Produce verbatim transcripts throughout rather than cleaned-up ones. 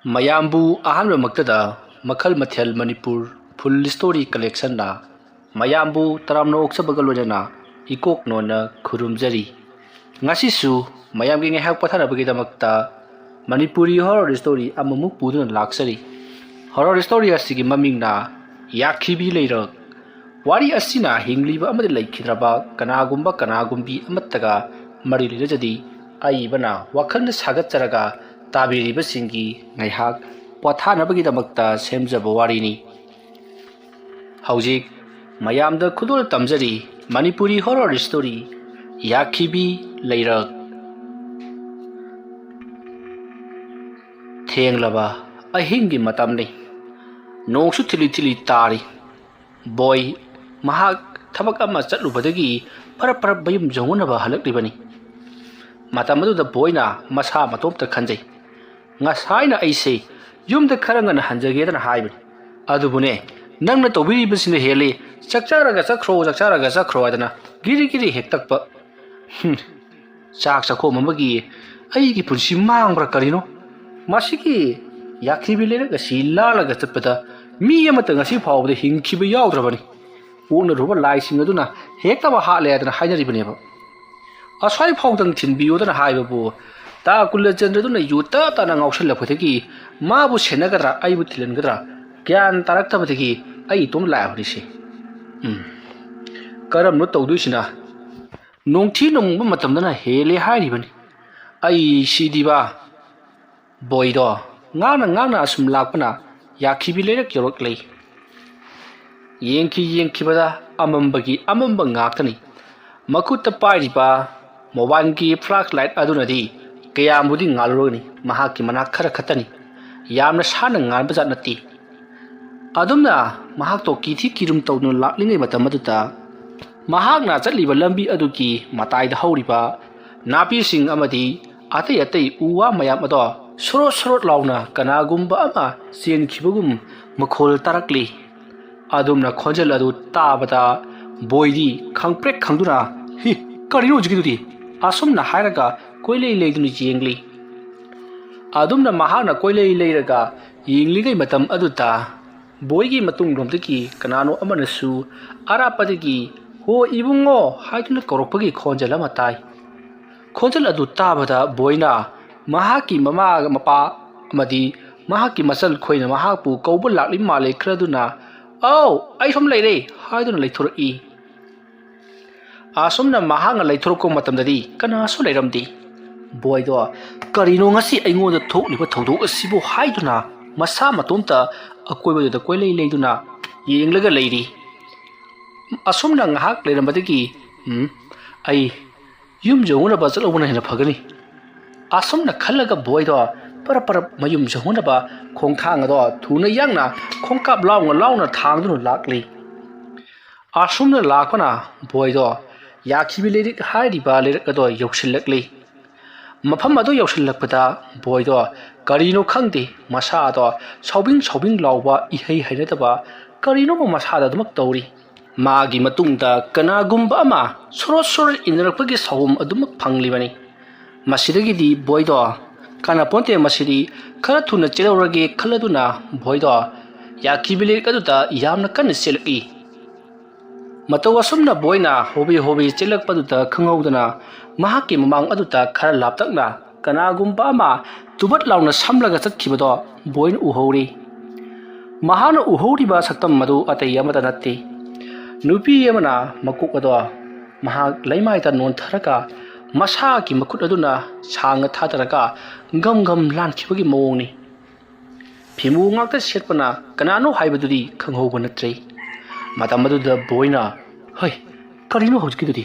ꯃꯌꯥꯝꯕꯨ ꯑꯍꯥꯟꯕꯃꯛꯇꯗ ꯃꯈꯜ ꯃꯊꯦꯜ ꯃꯅꯤꯄꯨꯔ ꯐꯨꯜ ꯁ꯭ꯇꯣꯔꯤ ꯀꯂꯦꯛꯁꯟꯅ ꯃꯌꯥꯝꯕꯨ ꯇꯔꯥꯝꯅ ꯑꯣꯛꯆꯕꯒ ꯂꯣꯏꯅꯅ ꯏꯀꯣꯛ ꯅꯣꯟꯅ ꯈꯨꯔꯨꯝꯖꯔꯤ꯫ ꯉꯁꯤꯁꯨ ꯃꯌꯥꯝꯒꯤ ꯉꯥꯏꯍꯥꯛ ꯄꯣꯊꯥꯅꯕꯒꯤꯗꯃꯛꯇ ꯃꯅꯤꯄꯨꯔꯤ ꯍꯣꯔꯔ ꯁ꯭ꯇꯣꯔꯤ ꯑꯃꯃꯨꯛ ꯄꯨꯗꯨꯅ ꯂꯥꯛꯆꯔꯤ꯫ ꯍꯣꯔꯔ ꯁ꯭ꯇꯣꯔꯤ ꯑꯁꯤꯒꯤ ꯃꯃꯤꯡꯅ ꯌꯥꯈꯤꯕꯤ ꯂꯩꯔꯛ꯫ ꯋꯥꯔꯤ ꯑꯁꯤꯅ ꯍꯤꯡꯂꯤꯕ ꯑꯃꯗꯤ ꯂꯩꯈꯤꯗ꯭ꯔꯕ ꯀꯅꯥꯒꯨꯝꯕ ꯀꯅꯥꯒꯨꯝꯕꯤ ꯑꯃꯠꯇꯒ ꯃꯔꯤ ꯂꯩꯅꯖꯗꯦ꯫ ꯑꯏꯕꯅ ꯋꯥꯈꯜꯅ ꯁꯥꯒꯠꯆꯔꯒ ꯇꯥꯕꯤꯔꯤꯕꯁꯤꯡꯒꯤ ꯉꯥꯏꯍꯥꯛ ꯄꯣꯊꯥꯅꯕꯒꯤꯗꯃꯛꯇ ꯁꯦꯝꯖꯕ ꯋꯥꯔꯤꯅꯤ꯫ ꯍꯧꯖꯤꯛ ꯃꯌꯥꯝꯗ ꯈꯨꯗꯣꯜ ꯇꯝꯖꯔꯤ ꯃꯅꯤꯄꯨꯔꯤ ꯍꯣꯔꯔ ꯁ꯭ꯇꯣꯔꯤ ꯌꯥꯈꯤꯕꯤ ꯂꯩꯔꯛ꯫ ꯊꯦꯡꯂꯕ ꯑꯍꯤꯡꯒꯤ ꯃꯇꯝꯅꯤ꯫ ꯅꯣꯡꯁꯨ ꯊꯤꯂꯤ ꯊꯤꯂꯤ ꯇꯥꯔꯤ꯫ ꯕꯣꯏ ꯃꯍꯥꯛ ꯊꯕꯛ ꯑꯃ ꯆꯠꯂꯨꯕꯗꯒꯤ ꯐꯔꯞ ꯐꯔꯞ ꯃꯌꯨꯝ ꯌꯧꯅꯅꯕ ꯍꯜꯂꯛꯂꯤꯕꯅꯤ꯫ ꯃꯇꯝ ꯑꯗꯨꯗ ꯕꯣꯏꯅ ꯃꯁꯥ ꯃꯇꯣꯝꯇ ꯈꯟꯖꯩ, "ꯉꯁꯥꯏꯅ ꯑꯩꯁꯦ ꯌꯨꯝꯗ ꯈꯔ ꯉꯟꯅ ꯍꯟꯖꯒꯦꯗꯅ ꯍꯥꯏꯕꯅꯤ, ꯑꯗꯨꯕꯨꯅꯦ, ꯅꯪꯅ ꯇꯧꯕꯤꯔꯤꯕꯁꯤꯅ ꯍꯦꯜꯂꯤ꯫ ꯆꯥꯛ ꯆꯥꯔꯒ ꯆꯠꯈ꯭ꯔꯣ, ꯆꯥꯛ ꯆꯥꯔꯒ ꯆꯠꯈ꯭ꯔꯣ" ꯍꯥꯏꯗꯅ ꯒꯤꯔꯤ ꯒꯤꯔꯤ ꯍꯦꯛ ꯇꯛꯄ꯫ ꯍꯨꯝ, ꯆꯥꯛ ꯆꯥꯛꯈꯣꯝ ꯑꯃꯒꯤ ꯑꯩꯒꯤ ꯄꯨꯟꯁꯤ ꯃꯥꯡꯕ꯭ꯔꯥ ꯀꯔꯤꯅꯣ? ꯃꯁꯤꯒꯤ ꯌꯥꯈꯤꯕꯤ ꯂꯩꯔꯛ ꯑꯁꯤ ꯂꯥꯜꯂꯒ ꯆꯠꯄꯗ ꯃꯤ ꯑꯃꯠꯇ ꯉꯁꯤ ꯐꯥꯎꯕꯗ ꯍꯤꯡꯈꯤꯕ ꯌꯥꯎꯗ꯭ꯔꯕꯅꯤ꯫ ꯑꯣꯛꯅꯔꯨꯕ ꯂꯥꯏꯁꯤꯡ ꯑꯗꯨꯅ ꯍꯦꯛꯇ ꯍꯥꯠꯂꯦ ꯍꯥꯏꯗꯅ ꯍꯥꯏꯅꯔꯤꯕꯅꯦꯕ꯫ ꯑꯁ꯭ꯋꯥꯏ ꯐꯥꯎꯗꯪ ꯊꯤꯟꯕꯤꯌꯨꯗꯅ ꯍꯥꯏꯕꯕꯨ ꯇꯥ ꯀꯨꯂꯆꯟꯗ꯭ꯔꯗꯨꯅ ꯌꯨ ꯇꯞ ꯇꯥꯅ ꯉꯥꯎꯁꯜꯂꯛꯄꯗꯒꯤ ꯃꯥꯕꯨ ꯁꯦꯟꯅꯒꯗ꯭ꯔꯥ ꯑꯩꯕꯨ ꯊꯤꯜꯍꯟꯒꯗ꯭ꯔꯥ ꯒ꯭ꯌꯥꯟ ꯇꯥꯔꯛꯇꯕꯗꯒꯤ ꯑꯩ ꯏꯇꯣꯝ ꯂꯥꯛꯑꯕꯅꯤꯁꯦ꯫ ꯎꯝ, ꯀꯔꯝꯅꯣ ꯇꯧꯗꯣꯏꯁꯤꯅ? ꯅꯣꯡꯊꯤ ꯅꯣꯡꯃꯪꯕ ꯃꯇꯝꯗꯅ ꯍꯦꯜꯂꯦ ꯍꯥꯏꯔꯤꯕꯅꯤ꯫ ꯑꯩ ꯁꯤꯗꯤꯕ꯫ ꯕꯣꯏꯗꯣ ꯉꯥꯡꯅ ꯉꯥꯡꯅ ꯑꯁꯨꯝ ꯂꯥꯛꯄꯅ ꯌꯥꯈꯤꯕꯤ ꯂꯩꯔꯛ ꯌꯧꯔꯛꯂꯦ꯫ ꯌꯦꯡꯈꯤ ꯌꯦꯡꯈꯤꯕꯗ ꯑꯃꯝꯕꯒꯤ ꯑꯃꯝꯕ ꯉꯥꯛꯇꯅꯤ꯫ ꯃꯈꯨꯠꯇ ꯄꯥꯏꯔꯤꯕ ꯃꯣꯕꯥꯏꯜꯒꯤ ꯐ꯭ꯂꯥꯁ ꯂꯥꯏꯠ ꯑꯗꯨꯅꯗꯤ ꯀꯌꯥꯝꯕꯨꯗꯤ ꯉꯥꯜꯂꯨꯔꯒꯅꯤ, ꯃꯍꯥꯛꯀꯤ ꯃꯅꯥꯛ ꯈꯔ ꯈꯛꯇꯅꯤ꯫ ꯌꯥꯝꯅ ꯁꯥꯟꯅ ꯉꯥꯟꯕ ꯖꯥꯠ ꯅꯠꯇꯦ꯫ ꯑꯗꯨꯝꯅ ꯃꯍꯥꯛꯇꯣ ꯀꯤꯊꯤ ꯀꯤꯔꯨꯝ ꯇꯧꯗꯨꯅ ꯂꯥꯛꯂꯤꯉꯩ ꯃꯇꯝ ꯑꯗꯨꯗ ꯃꯍꯥꯛꯅ ꯆꯠꯂꯤꯕ ꯂꯝꯕꯤ ꯑꯗꯨꯒꯤ ꯃꯇꯥꯏꯗ ꯍꯧꯔꯤꯕ ꯅꯥꯄꯤꯁꯤꯡ ꯑꯃꯗꯤ ꯑꯇꯩ ꯑꯇꯩ ꯎ ꯋꯥ ꯃꯌꯥꯝ ꯑꯗꯣ ꯁꯣꯔꯣꯠ ꯁꯣꯔꯣꯠ ꯂꯥꯎꯅ ꯀꯅꯥꯒꯨꯝꯕ ꯑꯃ ꯆꯦꯟꯈꯤꯕꯒꯨꯝ ꯃꯈꯣꯜ ꯇꯥꯔꯛꯂꯤ꯫ ꯑꯗꯨꯝꯅ ꯈꯣꯟꯖꯦꯜ ꯑꯗꯨ ꯇꯥꯕꯗ ꯕꯣꯏꯗꯤ ꯈꯪꯄ꯭ꯔꯦꯛ ꯈꯪꯗꯨꯅ, "ꯍꯤ, ꯀꯔꯤꯅꯣ ꯍꯧꯖꯤꯛꯀꯤꯗꯨꯗꯤ?" ꯑꯁꯨꯝꯅ ꯍꯥꯏꯔꯒ ꯀꯣꯏꯂꯩ ꯂꯩꯗꯨꯅ ꯌꯦꯡꯂꯤ꯫ ꯑꯗꯨꯝꯅ ꯃꯍꯥꯛꯅ ꯀꯣꯏꯂꯩ ꯂꯩꯔꯒ ꯌꯦꯡꯂꯤꯉꯩ ꯃꯇꯝ ꯑꯗꯨꯗ ꯕꯣꯏꯒꯤ ꯃꯇꯨꯡꯂꯣꯝꯗꯒꯤ ꯀꯅꯥꯅꯣ ꯑꯃꯅꯁꯨ ꯑꯔꯥꯞꯄꯗꯒꯤ "ꯍꯣ ꯏꯕꯨꯡꯉꯣ" ꯍꯥꯏꯗꯨꯅ ꯀꯧꯔꯛꯄꯒꯤ ꯈꯣꯟꯖꯦꯜ ꯑꯃ ꯇꯥꯏ꯫ ꯈꯣꯟꯖꯦꯜ ꯑꯗꯨ ꯇꯥꯕꯗ ꯕꯣꯏꯅ ꯃꯍꯥꯛꯀꯤ ꯃꯃꯥ ꯃꯄꯥ ꯑꯃꯗꯤ ꯃꯍꯥꯛꯀꯤ ꯃꯆꯜ ꯈꯣꯏꯅ ꯃꯍꯥꯛꯄꯨ ꯀꯧꯕ ꯂꯥꯛꯂꯤ ꯃꯥꯜꯂꯦ ꯈꯜꯂꯗꯨꯅ "ꯑꯧ, ꯑꯩ ꯁꯨꯝ ꯂꯩꯔꯦ" ꯍꯥꯏꯗꯨꯅ ꯂꯩꯊꯣꯔꯛꯏ꯫ ꯑꯁꯨꯝꯅ ꯃꯍꯥꯛꯅ ꯂꯩꯊꯣꯔꯛꯄ ꯃꯇꯝꯗꯗꯤ ꯀꯅꯥꯁꯨ ꯂꯩꯔꯝꯗꯦ꯫ ꯕꯣꯏꯗꯣ "ꯀꯔꯤꯅꯣ ꯉꯁꯤ ꯑꯩꯉꯣꯟꯗ ꯊꯣꯛꯂꯤꯕ ꯊꯧꯗꯣꯛ ꯑꯁꯤꯕꯨ" ꯍꯥꯏꯗꯨꯅ ꯃꯁꯥ ꯃꯇꯣꯝꯇ ꯑꯀꯣꯏꯕꯗꯨꯗ ꯀꯣꯏꯂꯩ ꯂꯩꯗꯨꯅ ꯌꯦꯡꯂꯒ ꯂꯩꯔꯤ꯫ ꯑꯁꯨꯝꯅ ꯉꯥꯏꯍꯥꯛ ꯂꯩꯔꯝꯕꯗꯒꯤ "ꯎꯝ, ꯑꯩ ꯌꯨꯝ ꯌꯧꯅꯅꯕ ꯆꯠꯍꯧꯕꯅ ꯍꯦꯟꯅ ꯐꯒꯅꯤ" ꯑꯁꯨꯝꯅ ꯈꯜꯂꯒ ꯕꯣꯏꯗꯣ ꯄꯔꯞ ꯄꯔꯞ ꯃꯌꯨꯝ ꯌꯧꯅꯅꯕ ꯈꯣꯡꯊꯥꯡ ꯑꯗꯣ ꯊꯨꯅ ꯌꯥꯡꯅ ꯈꯣꯡꯀꯥꯞ ꯂꯥꯎꯅ ꯂꯥꯎꯅ ꯊꯥꯡꯗꯨꯅ ꯂꯥꯛꯂꯤ꯫ ꯑꯁꯨꯝꯅ ꯂꯥꯛꯄꯅ ꯕꯣꯏꯗꯣ ꯌꯥꯈꯤꯕꯤ ꯂꯩꯔꯛ ꯍꯥꯏꯔꯤꯕ ꯂꯩꯔꯛ ꯑꯗꯣ ꯌꯧꯁꯤꯜꯂꯛꯂꯤ꯫ ꯃꯐꯝ ꯑꯗꯨ ꯌꯧꯁꯤꯜꯂꯛꯄꯗ ꯕꯣꯏꯗꯣ ꯀꯔꯤꯅꯣ ꯈꯪꯗꯦ, ꯃꯁꯥꯗꯣ ꯁꯥꯎꯕꯤꯡ ꯁꯥꯎꯕꯤꯡ ꯂꯥꯎꯕ, ꯏꯍꯩ ꯍꯩꯅꯗꯕ ꯀꯔꯤꯅꯣꯃ ꯃꯁꯥꯗ ꯑꯗꯨꯃꯛ ꯇꯧꯔꯤ꯫ ꯃꯥꯒꯤ ꯃꯇꯨꯡꯗ ꯀꯅꯥꯒꯨꯝꯕ ꯑꯃ ꯁꯣꯔꯣꯠ ꯁꯣꯔꯣꯠ ꯏꯟꯅꯔꯛꯄꯒꯤ ꯁꯥꯎꯍꯨꯝ ꯑꯗꯨꯃꯛ ꯐꯪꯂꯤꯕꯅꯤ꯫ ꯃꯁꯤꯗꯒꯤꯗꯤ ꯕꯣꯏꯗꯣ "ꯀꯥꯟꯅꯄꯣꯟꯇꯦ, ꯃꯁꯤꯗꯤ ꯈꯔ ꯊꯨꯅ ꯆꯦꯜꯍꯧꯔꯒꯦ" ꯈꯜꯂꯗꯨꯅ ꯕꯣꯏꯗꯣ ꯌꯥꯈꯤꯕꯤ ꯂꯩꯔꯛ ꯑꯗꯨꯗ ꯌꯥꯝꯅ ꯀꯟꯅ ꯆꯦꯜꯂꯛꯏ꯫ ꯃꯇꯧ ꯑꯁꯨꯝꯅ ꯕꯣꯏꯅ ꯍꯣꯕꯤ ꯍꯣꯕꯤ ꯆꯦꯜꯂꯛꯄꯗꯨꯗ ꯈꯪꯍꯧꯗꯅ ꯃꯍꯥꯛꯀꯤ ꯃꯃꯥꯡ ꯑꯗꯨꯗ ꯈꯔ ꯂꯥꯞꯇꯛꯅ ꯀꯅꯥꯒꯨꯝꯕ ꯑꯃ ꯇꯨꯕꯠ ꯂꯥꯎꯅ ꯁꯝꯂꯒ ꯆꯠꯈꯤꯕꯗꯣ ꯕꯣꯏꯅ ꯎꯍꯧꯔꯤ꯫ ꯃꯍꯥꯛꯅ ꯎꯍꯧꯔꯤꯕ ꯁꯛꯇꯝ ꯑꯗꯨ ꯑꯇꯩ ꯑꯃꯠꯇ ꯅꯠꯇꯦ꯫ ꯅꯨꯄꯤ ꯑꯃꯅ ꯃꯀꯣꯛ ꯑꯗꯣ ꯃꯍꯥꯛ ꯂꯩꯃꯥꯏꯗ ꯅꯣꯟꯊꯔꯒ ꯃꯁꯥꯒꯤ ꯃꯈꯨꯠ ꯑꯗꯨꯅ ꯁꯥꯡꯅ ꯊꯥꯗꯔꯒ ꯒꯝ ꯒꯝ ꯂꯥꯟꯈꯤꯕꯒꯤ ꯃꯑꯣꯡꯅꯤ꯫ ꯐꯤꯃꯨ ꯉꯥꯛꯇ ꯁꯦꯠꯄꯅ ꯀꯅꯥꯅꯣ ꯍꯥꯏꯕꯗꯨꯗꯤ ꯈꯪꯍꯧꯕ ꯅꯠꯇ꯭ꯔꯦ꯫ ꯃꯇꯝ ꯑꯗꯨꯗ ꯕꯣꯏꯅ "ꯍꯩ, ꯀꯔꯤꯅꯣ ꯍꯧꯖꯤꯛꯀꯤꯗꯨꯗꯤ?"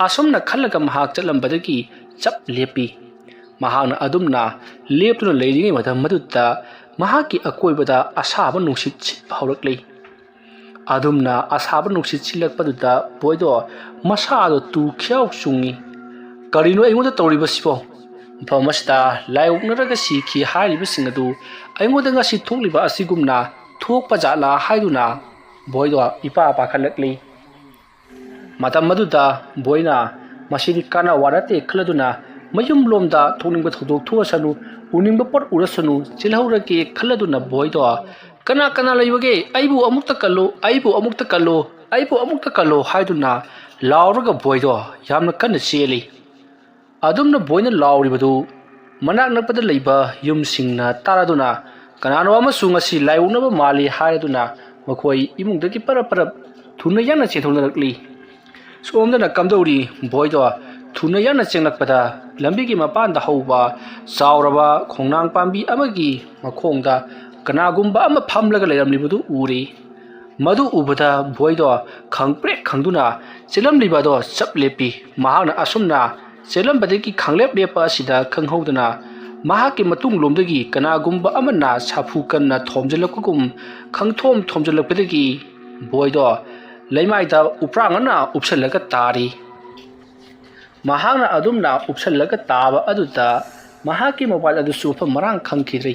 ꯑꯁꯨꯝꯅ ꯈꯜꯂꯒ ꯃꯍꯥꯛ ꯆꯠꯂꯝꯕꯗꯒꯤ ꯆꯞ ꯂꯦꯞꯄꯤ꯫ ꯃꯍꯥꯛꯅ ꯑꯗꯨꯝꯅ ꯂꯦꯞꯇꯨꯅ ꯂꯩꯔꯤꯉꯩ ꯃꯇꯝ ꯑꯗꯨꯗ ꯃꯍꯥꯛꯀꯤ ꯑꯀꯣꯏꯕꯗ ꯑꯁꯥꯕ ꯅꯨꯡꯁꯤꯠ ꯁꯤꯠꯄ ꯍꯧꯔꯛꯂꯤ꯫ ꯑꯗꯨꯝꯅ ꯑꯁꯥꯕ ꯅꯨꯡꯁꯤꯠ ꯁꯤꯠꯂꯛꯄꯗꯨꯗ ꯕꯣꯏꯗꯣ ꯃꯁꯥꯗꯣ ꯇꯨ ꯈ꯭ꯌꯥꯎ ꯆꯨꯡꯉꯤ꯫ "ꯀꯔꯤꯅꯣ ꯑꯩꯉꯣꯟꯗ ꯇꯧꯔꯤꯕꯁꯤꯕꯣ? ꯃꯐꯝ ꯑꯁꯤꯗ ꯂꯥꯏ ꯑꯣꯛꯅꯔꯒ ꯁꯤꯈꯤ ꯍꯥꯏꯔꯤꯕꯁꯤꯡ ꯑꯗꯨ ꯑꯩꯉꯣꯟꯗ ꯉꯁꯤ ꯊꯣꯛꯂꯤꯕ ꯑꯁꯤꯒꯨꯝꯅ ꯊꯣꯛꯄ ꯖꯥꯠꯂꯥ?" ꯍꯥꯏꯗꯨꯅ ꯕꯣꯏꯗꯣ ꯏꯄꯥ ꯄꯥꯈꯠꯂꯛꯂꯤ꯫ ꯃꯇꯝ ꯑꯗꯨꯗ ꯕꯣꯏꯅ "ꯃꯁꯤꯗꯤ ꯀꯥꯟꯅ ꯋꯥ ꯅꯠꯇꯦ" ꯈꯜꯂꯗꯨꯅ ꯃꯌꯨꯝꯂꯣꯝꯗ ꯊꯣꯛꯅꯤꯡꯕ ꯊꯧꯗꯣꯛ ꯊꯣꯛꯑꯁꯅꯨ, ꯎꯅꯤꯡꯕ ꯄꯣꯠ ꯎꯔꯁꯅꯨ, ꯆꯦꯜꯍꯧꯔꯒꯦ ꯈꯜꯂꯗꯨꯅ ꯕꯣꯏꯗꯣ "ꯀꯅꯥ ꯀꯅꯥ ꯂꯩꯕꯒꯦ? ꯑꯩꯕꯨ ꯑꯃꯨꯛꯇ ꯀꯜꯂꯨ, ꯑꯩꯕꯨ ꯑꯃꯨꯛꯇ ꯀꯜꯂꯨ, ꯑꯩꯕꯨ ꯑꯃꯨꯛꯇ ꯀꯜꯂꯨ" ꯍꯥꯏꯗꯨꯅ ꯂꯥꯎꯔꯒ ꯕꯣꯏꯗꯣ ꯌꯥꯝꯅ ꯀꯟꯅ ꯆꯦꯜꯂꯤ꯫ ꯑꯗꯨꯝꯅ ꯕꯣꯏꯅ ꯂꯥꯎꯔꯤꯕꯗꯨ ꯃꯅꯥꯛ ꯅꯛꯄꯗ ꯂꯩꯕ ꯌꯨꯝꯁꯤꯡꯅ ꯇꯥꯔꯗꯨꯅ "ꯀꯅꯥꯅꯣ ꯑꯃꯁꯨ ꯉꯁꯤ ꯂꯥꯏ ꯑꯣꯛꯅꯕ ꯃꯥꯜꯂꯤ" ꯍꯥꯏꯔꯗꯨꯅ ꯃꯈꯣꯏ ꯏꯃꯨꯡꯗꯒꯤ ꯄꯔꯞ ꯄꯔꯞ ꯊꯨꯅ ꯌꯥꯡꯅ ꯆꯦꯟꯊꯣꯛꯅꯔꯛꯂꯤ꯫ ꯁꯣꯝꯗꯅ ꯀꯝꯗꯧꯔꯤ? ꯕꯣꯏꯗꯣ ꯊꯨꯅ ꯌꯥꯡꯅ ꯆꯦꯡꯂꯛꯄꯗ ꯂꯝꯕꯤꯒꯤ ꯃꯄꯥꯟꯗ ꯍꯧꯕ ꯆꯥꯎꯔꯕ ꯈꯣꯡꯅꯥꯡ ꯄꯥꯝꯕꯤ ꯑꯃꯒꯤ ꯃꯈꯣꯡꯗ ꯀꯅꯥꯒꯨꯝꯕ ꯑꯃ ꯐꯝꯂꯒ ꯂꯩꯔꯝꯂꯤꯕꯗꯨ ꯎꯔꯤ꯫ ꯃꯗꯨ ꯎꯕꯗ ꯕꯣꯏꯗꯣ ꯈꯪꯄ꯭ꯔꯦꯛ ꯈꯪꯗꯨꯅ ꯆꯦꯜꯂꯝꯂꯤꯕ ꯑꯗꯣ ꯆꯞ ꯂꯦꯞꯄꯤ꯫ ꯃꯍꯥꯛꯅ ꯑꯁꯨꯝꯅ ꯆꯦꯜꯂꯝꯕꯗꯒꯤ ꯈꯪꯂꯦꯞ ꯂꯦꯞꯄ ꯑꯁꯤꯗ ꯈꯪꯍꯧꯗꯅ ꯃꯍꯥꯛꯀꯤ ꯃꯇꯨꯡꯂꯣꯝꯗꯒꯤ ꯀꯅꯥꯒꯨꯝꯕ ꯑꯃꯅ ꯁꯥꯐꯨ ꯀꯟꯅ ꯊꯣꯝꯖꯤꯜꯂꯛꯄꯒꯨꯝ ꯈꯪꯊꯣꯝ ꯊꯣꯝꯖꯤꯜꯂꯛꯄꯗꯒꯤ ꯕꯣꯏꯗꯣ ꯂꯩꯃꯥꯏꯗ ꯎꯄ꯭ꯔꯥꯡ ꯑꯃꯅ ꯎꯞꯁꯜꯂꯒ ꯇꯥꯔꯤ꯫ ꯃꯍꯥꯛꯅ ꯑꯗꯨꯝꯅ ꯎꯞꯁꯜꯂꯒ ꯇꯥꯕ ꯑꯗꯨꯗ ꯃꯍꯥꯛꯀꯤ ꯃꯣꯕꯥꯏꯜ ꯑꯗꯨꯁꯨ ꯃꯐꯝ ꯃꯔꯥꯡ ꯈꯪꯈꯤꯗ꯭ꯔꯤ꯫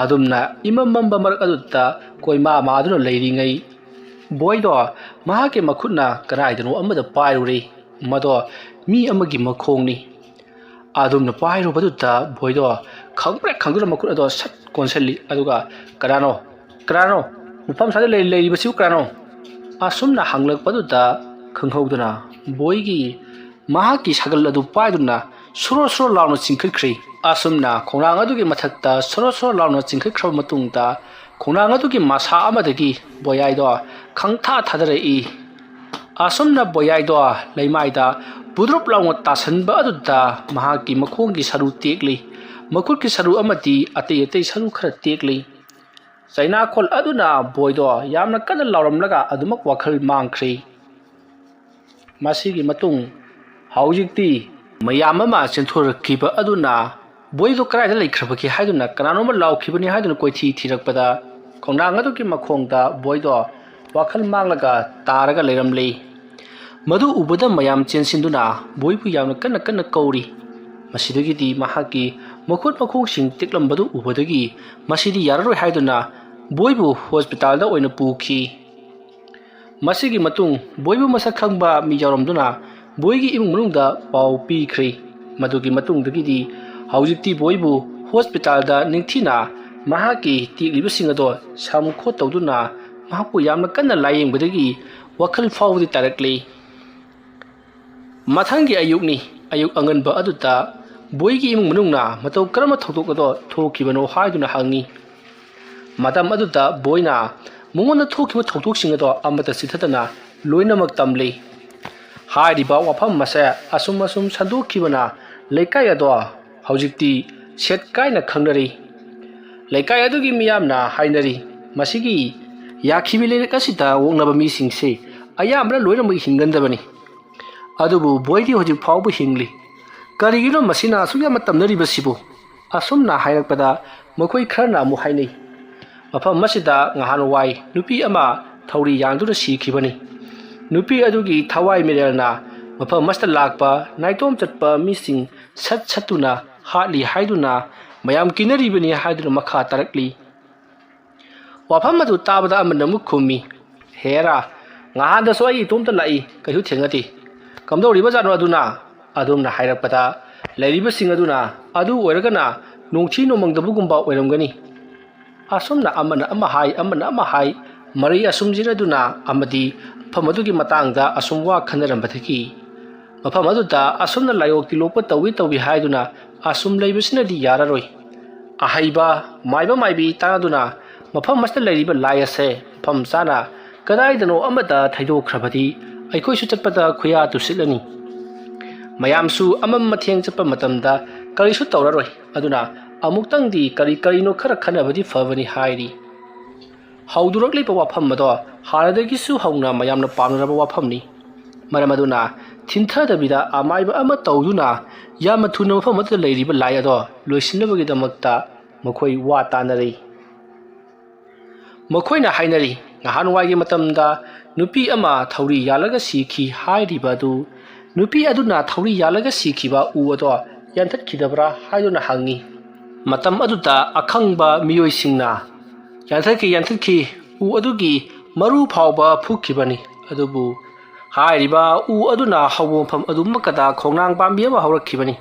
ꯑꯗꯨꯝꯅ ꯏꯃꯝ ꯃꯝꯕ ꯃꯔꯛ ꯑꯗꯨꯗ ꯀꯣꯏꯃꯥ ꯃꯥꯗꯨꯅ ꯂꯩꯔꯤꯉꯩ ꯕꯣꯏꯗꯣ ꯃꯍꯥꯛꯀꯤ ꯃꯈꯨꯠꯅ ꯀꯗꯥꯏꯗꯅꯣ ꯑꯃꯗ ꯄꯥꯏꯔꯨꯔꯦ꯫ ꯃꯗꯣ ꯃꯤ ꯑꯃꯒꯤ ꯃꯈꯣꯡꯅꯤ꯫ ꯑꯗꯨꯝꯅ ꯄꯥꯏꯔꯨꯕꯗꯨꯗ ꯕꯣꯏꯗꯣ ꯈꯪꯄ꯭ꯔꯦꯛ ꯈꯪꯗꯨꯅ ꯃꯈꯨꯠ ꯑꯗꯣ ꯁꯠ ꯀꯣꯟꯁꯤꯜꯂꯤ꯫ ꯑꯗꯨꯒ "ꯀꯅꯥꯅꯣ? ꯀꯅꯥꯅꯣ? ꯃꯐꯝ ꯑꯁ꯭ꯋꯥꯏꯗ ꯂꯩ-, ꯂꯩꯔꯤꯕꯁꯤꯕꯨ ꯀꯅꯥꯅꯣ?" ꯑꯁꯨꯝꯅ ꯍꯪꯂꯛꯄꯗꯨꯗ ꯈꯪꯍꯧꯗꯅ ꯕꯣꯏꯒꯤ ꯃꯍꯥꯛꯀꯤ ꯁꯥꯒꯜ ꯑꯗꯨ ꯄꯥꯏꯗꯨꯅ ꯁꯣꯔꯣ ꯁꯣꯔꯣ ꯂꯥꯎꯅ ꯆꯤꯡꯈꯠꯈ꯭ꯔꯤ꯫ ꯑꯁꯨꯝꯅ ꯈꯣꯡꯅꯥꯡ ꯑꯗꯨꯒꯤ ꯃꯊꯛꯇ ꯁꯣꯔꯣ ꯁꯣꯔꯣ ꯂꯥꯎꯅ ꯆꯤꯡꯈꯠꯈ꯭ꯔꯕ ꯃꯇꯨꯡꯗ ꯈꯣꯡꯅꯥꯡ ꯑꯗꯨꯒꯤ ꯃꯁꯥ ꯑꯃꯗꯒꯤ ꯕꯣꯌꯥꯏꯗꯣ ꯈꯪꯊꯥ ꯊꯥꯗꯔꯛꯏ꯫ ꯑꯁꯨꯝꯅ ꯕꯣꯌꯥꯏꯗꯣ ꯂꯩꯃꯥꯏꯗ ꯄꯨꯗ꯭ꯔꯨꯞ ꯂꯥꯎꯅ ꯇꯥꯁꯟꯕ ꯑꯗꯨꯗ ꯃꯍꯥꯛꯀꯤ ꯃꯈꯣꯡꯒꯤ ꯁꯔꯨ ꯇꯦꯛꯂꯤ꯫ ꯃꯈꯨꯠꯀꯤ ꯁꯔꯨ ꯑꯃꯗꯤ ꯑꯇꯩ ꯑꯇꯩ ꯁꯔꯨ ꯈꯔ ꯇꯦꯛꯂꯤ꯫ ꯆꯩꯅꯥꯈꯣꯜ ꯑꯗꯨꯅ ꯕꯣꯏꯗꯣ ꯌꯥꯝꯅ ꯀꯟꯅ ꯂꯥꯎꯔꯝꯂꯒ ꯑꯗꯨꯃꯛ ꯋꯥꯈꯜ ꯃꯥꯡꯈ꯭ꯔꯤ꯫ ꯃꯁꯤꯒꯤ ꯃꯇꯨꯡ ꯍꯧꯖꯤꯛꯇꯤ ꯃꯌꯥꯝ ꯑꯃ ꯆꯦꯟꯊꯣꯔꯛꯈꯤꯕ ꯑꯗꯨꯅ ꯕꯣꯏꯗꯣ ꯀꯗꯥꯏꯗ ꯂꯩꯈ꯭ꯔꯕꯒꯦ ꯍꯥꯏꯗꯨꯅ ꯀꯅꯥꯅꯣꯝꯃ ꯂꯥꯎꯈꯤꯕꯅꯤ ꯍꯥꯏꯗꯨꯅ ꯀꯣꯏꯊꯤ ꯊꯤꯔꯛꯄꯗ ꯈꯣꯡꯅꯥꯡ ꯑꯗꯨꯒꯤ ꯃꯈꯣꯡꯗ ꯕꯣꯏꯗꯣ ꯋꯥꯈꯜ ꯃꯥꯡꯂꯒ ꯇꯥꯔꯒ ꯂꯩꯔꯝꯂꯦ꯫ ꯃꯗꯨ ꯎꯕꯗ ꯃꯌꯥꯝ ꯆꯦꯟꯁꯤꯟꯗꯨꯅ ꯕꯣꯏꯕꯨ ꯌꯥꯝꯅ ꯀꯟꯅ ꯀꯟꯅ ꯀꯧꯔꯤ꯫ ꯃꯁꯤꯗꯒꯤꯗꯤ ꯃꯍꯥꯛꯀꯤ ꯃꯈꯨꯠ ꯃꯈꯣꯡꯁꯤꯡ ꯇꯦꯛꯂꯝꯕꯗꯨ ꯎꯕꯗꯒꯤ ꯃꯁꯤꯗꯤ ꯌꯥꯔꯔꯣꯏ ꯍꯥꯏꯗꯨꯅ ꯕꯣꯏꯕꯨ ꯍꯣꯁꯄꯤꯇꯥꯜꯗ ꯑꯣꯏꯅ ꯄꯨꯈꯤ꯫ ꯃꯁꯤꯒꯤ ꯃꯇꯨꯡ ꯕꯣꯏꯕꯨ ꯃꯁꯛ ꯈꯪꯕ ꯃꯤ ꯌꯥꯎꯔꯝꯗꯨꯅ ꯕꯣꯏꯒꯤ ꯏꯃꯨꯡ ꯃꯅꯨꯡꯗ ꯄꯥꯎ ꯄꯤꯈ꯭ꯔꯦ꯫ ꯃꯗꯨꯒꯤ ꯃꯇꯨꯡꯗꯒꯤꯗꯤ ꯍꯧꯖꯤꯛꯇꯤ ꯕꯣꯏꯕꯨ ꯍꯣꯁꯄꯤꯇꯥꯜꯗ ꯅꯤꯡꯊꯤꯅ ꯃꯍꯥꯛꯀꯤ ꯇꯦꯛꯂꯤꯕꯁꯤꯡ ꯑꯗꯣ ꯁꯝ ꯈꯣꯠ ꯇꯧꯗꯨꯅ ꯃꯍꯥꯛꯄꯨ ꯌꯥꯝꯅ ꯀꯟꯅ ꯂꯥꯌꯦꯡꯕꯗꯒꯤ ꯋꯥꯈꯜ ꯐꯥꯎꯕꯗꯤ ꯇꯥꯔꯛꯂꯤ꯫ ꯃꯊꯪꯒꯤ ꯑꯌꯨꯛꯅꯤ꯫ ꯑꯌꯨꯛ ꯑꯉꯟꯕ ꯑꯗꯨꯗ ꯕꯣꯏꯒꯤ ꯏꯃꯨꯡ ꯃꯅꯨꯡꯅ ꯃꯇꯧ ꯀꯔꯝꯕ ꯊꯧꯗꯣꯛ ꯑꯗꯣ ꯊꯣꯛꯈꯤꯕꯅꯣ ꯍꯥꯏꯗꯨꯅ ꯍꯪꯉꯤ꯫ ꯃꯇꯝ ꯑꯗꯨꯗ ꯕꯣꯏꯅ ꯃꯉꯣꯟꯗ ꯊꯣꯛꯈꯤꯕ ꯊꯧꯗꯣꯛꯁꯤꯡ ꯑꯗꯣ ꯑꯃꯠꯇ ꯆꯤꯊꯗꯅ ꯂꯣꯏꯅꯃꯛ ꯇꯝꯂꯤ꯫ ꯍꯥꯏꯔꯤꯕ ꯋꯥꯐꯝ ꯑꯁꯦ ꯑꯁꯨꯝ ꯑꯁꯨꯝ ꯁꯟꯗꯣꯛꯈꯤꯕꯅ ꯂꯩꯀꯥꯏ ꯑꯗꯣ ꯍꯧꯖꯤꯛꯇꯤ ꯁꯦꯠ ꯀꯥꯏꯅ ꯈꯪꯅꯔꯤ꯫ ꯂꯩꯀꯥꯏ ꯑꯗꯨꯒꯤ ꯃꯤꯌꯥꯝꯅ ꯍꯥꯏꯅꯔꯤ, "ꯃꯁꯤꯒꯤ ꯌꯥꯈꯤꯕꯤ ꯂꯩꯔꯛ ꯑꯁꯤꯗ ꯑꯣꯛꯅꯕ ꯃꯤꯁꯤꯡꯁꯤ ꯑꯌꯥꯝꯕꯅ ꯂꯣꯏꯅꯃꯛ ꯍꯤꯡꯒꯟꯗꯕꯅꯤ꯫ ꯑꯗꯨꯕꯨ ꯕꯣꯏꯗꯤ ꯍꯧꯖꯤꯛ ꯐꯥꯎꯕ ꯍꯤꯡꯂꯤ꯫ ꯀꯔꯤꯒꯤꯅꯣ ꯃꯁꯤꯅ ꯑꯁꯨꯛ ꯌꯥꯝꯅ ꯇꯝꯅꯔꯤꯕꯁꯤꯕꯨ?" ꯑꯁꯨꯝꯅ ꯍꯥꯏꯔꯛꯄꯗ ꯃꯈꯣꯏ ꯈꯔꯅ ꯑꯃꯨꯛ ꯍꯥꯏꯅꯩ, "ꯃꯐꯝ ꯑꯁꯤꯗ ꯉꯍꯥꯟꯋꯥꯏ ꯅꯨꯄꯤ ꯑꯃ ꯊꯧꯔꯤ ꯌꯥꯟꯗꯨꯅ ꯁꯤꯈꯤꯕꯅꯤ꯫ ꯅꯨꯄꯤ ꯑꯗꯨꯒꯤ ꯊꯋꯥꯏ ꯃꯤꯔꯦꯜꯅ ꯃꯐꯝ ꯑꯁꯤꯗ ꯂꯥꯛꯄ ꯅꯥꯏꯇꯣꯝ ꯆꯠꯄ ꯃꯤꯁꯤꯡ ꯁꯠ ꯁꯠꯇꯨꯅ ꯍꯥꯠꯂꯤ ꯍꯥꯏꯗꯨꯅ ꯃꯌꯥꯝ ꯀꯤꯅꯔꯤꯕꯅꯤ" ꯍꯥꯏꯗꯨꯅ ꯃꯈꯥ ꯇꯥꯔꯛꯂꯤ꯫ ꯋꯥꯐꯝ ꯑꯗꯨ ꯇꯥꯕꯗ ꯑꯃꯅ ꯑꯃꯨꯛ ꯈꯨꯝꯃꯤ, "ꯍꯦꯔꯥ, ꯉꯍꯥꯟꯗꯁꯨ ꯑꯩ ꯏꯇꯣꯝꯇ ꯂꯥꯛꯏ, ꯀꯩꯁꯨ ꯊꯦꯡꯅꯗꯦ꯫ ꯀꯝꯗꯧꯔꯤꯕꯖꯥꯠꯅꯣ ꯑꯗꯨꯅ?" ꯑꯗꯨꯝꯅ ꯍꯥꯏꯔꯛꯄꯗ ꯂꯩꯔꯤꯕꯁꯤꯡ ꯑꯗꯨꯅ ꯑꯗꯨ ꯑꯣꯏꯔꯒꯅ ꯅꯣꯡꯊꯤ ꯅꯣꯡꯃꯪꯗꯕꯒꯨꯝꯕ ꯑꯣꯏꯔꯝꯒꯅꯤ꯫ ꯑꯁꯨꯝꯅ ꯑꯃꯅ ꯑꯃ ꯍꯥꯏ, ꯑꯃꯅ ꯑꯃ ꯍꯥꯏ, ꯃꯔꯩ ꯑꯁꯨꯝ ꯆꯦꯟꯅꯗꯨꯅ ꯑꯃꯗꯤ ꯃꯐꯝ ꯑꯗꯨꯒꯤ ꯃꯇꯥꯡꯗ ꯑꯁꯨꯝ ꯋꯥ ꯈꯟꯅꯔꯝꯕꯗꯒꯤ ꯃꯐꯝ ꯑꯗꯨꯗ ꯑꯁꯨꯝꯅ ꯂꯥꯏꯑꯣꯛ ꯇꯤꯂꯣꯛꯄ ꯇꯧꯏ ꯇꯧꯏ ꯍꯥꯏꯗꯨꯅ ꯑꯁꯨꯝ ꯂꯩꯕꯁꯤꯅꯗꯤ ꯌꯥꯔꯔꯣꯏ꯫ ꯑꯍꯩꯕ ꯃꯥꯏꯕ ꯃꯥꯏꯕꯤ ꯇꯥꯟꯅꯗꯨꯅ ꯃꯐꯝ ꯑꯁꯤꯗ ꯂꯩꯔꯤꯕ ꯂꯥꯏ ꯑꯁꯦ ꯃꯐꯝ ꯆꯥꯅ ꯀꯗꯥꯏꯗꯅꯣ ꯑꯃꯗ ꯊꯩꯗꯣꯛꯈ꯭ꯔꯕꯗꯤ ꯑꯩꯈꯣꯏꯁꯨ ꯆꯠꯄꯗ ꯈꯨꯌꯥ ꯇꯨꯁꯤꯠꯂꯅꯤ꯫ ꯃꯌꯥꯝꯁꯨ ꯑꯃꯝ ꯑꯊꯦꯡ ꯆꯠꯄ ꯃꯇꯝꯗ ꯀꯔꯤꯁꯨ ꯇꯧꯔꯔꯣꯏ꯫ ꯑꯗꯨꯅ ꯑꯃꯨꯛꯇꯪꯗꯤ ꯀꯔꯤ ꯀꯔꯤꯅꯣ ꯈꯔ ꯈꯟꯅꯕꯗꯤ ꯐꯕꯅꯤ ꯍꯥꯏꯔꯤ꯫ ꯍꯧꯗꯣꯔꯛꯂꯤꯕ ꯋꯥꯐꯝ ꯑꯗꯣ ꯍꯥꯟꯅꯗꯒꯤꯁꯨ ꯍꯧꯅ ꯃꯌꯥꯝꯅ ꯄꯥꯝꯅꯔꯕ ꯋꯥꯐꯝꯅꯤ꯫ ꯃꯔꯝ ꯑꯗꯨꯅ ꯊꯤꯟꯊꯗꯕꯤꯗ ꯑꯃꯥꯏꯕ ꯑꯃ ꯇꯧꯗꯨꯅ ꯌꯥꯝꯅ ꯊꯨꯅ ꯃꯐꯝ ꯑꯗꯨꯗ ꯂꯩꯔꯤꯕ ꯂꯥꯏ ꯑꯗꯣ ꯂꯣꯏꯁꯤꯟꯅꯕꯒꯤꯗꯃꯛꯇ ꯃꯈꯣꯏ ꯋꯥ ꯇꯥꯅꯔꯤ꯫ ꯃꯈꯣꯏꯅ ꯍꯥꯏꯅꯔꯤ, ꯅꯍꯥꯟꯋꯥꯏꯒꯤ ꯃꯇꯝꯗ ꯅꯨꯄꯤ ꯑꯃ ꯊꯧꯔꯤ ꯌꯥꯜꯂꯒ ꯁꯤꯈꯤ ꯍꯥꯏꯔꯤꯕ ꯑꯗꯨ, ꯅꯨꯄꯤ ꯑꯗꯨꯅ ꯊꯧꯔꯤ ꯌꯥꯜꯂꯒ ꯁꯤꯈꯤꯕ ꯎ ꯑꯗꯣ ꯌꯥꯟꯊꯠꯈꯤꯗꯕ꯭ꯔꯥ ꯍꯥꯏꯗꯨꯅ ꯍꯪꯉꯤ꯫ ꯃꯇꯝ ꯑꯗꯨꯗ ꯑꯈꯪꯕ ꯃꯤꯑꯣꯏꯁꯤꯡꯅ, "ꯌꯥꯟꯊꯠꯈꯤ, ꯌꯥꯟꯊꯠꯈꯤ, ꯎ ꯑꯗꯨꯒꯤ ꯃꯔꯨ ꯐꯥꯎꯕ ꯐꯨꯛꯈꯤꯕꯅꯤ, ꯑꯗꯨꯕꯨ ꯍꯥꯏꯔꯤꯕ ꯎ ꯑꯗꯨꯅ ꯍꯧꯕ ꯃꯐꯝ ꯑꯗꯨꯃꯛꯇꯗ ꯈꯣꯡꯅꯥꯡ ꯄꯥꯝꯕꯤ ꯑꯃ ꯍꯧꯔꯛꯈꯤꯕꯅꯤ꯫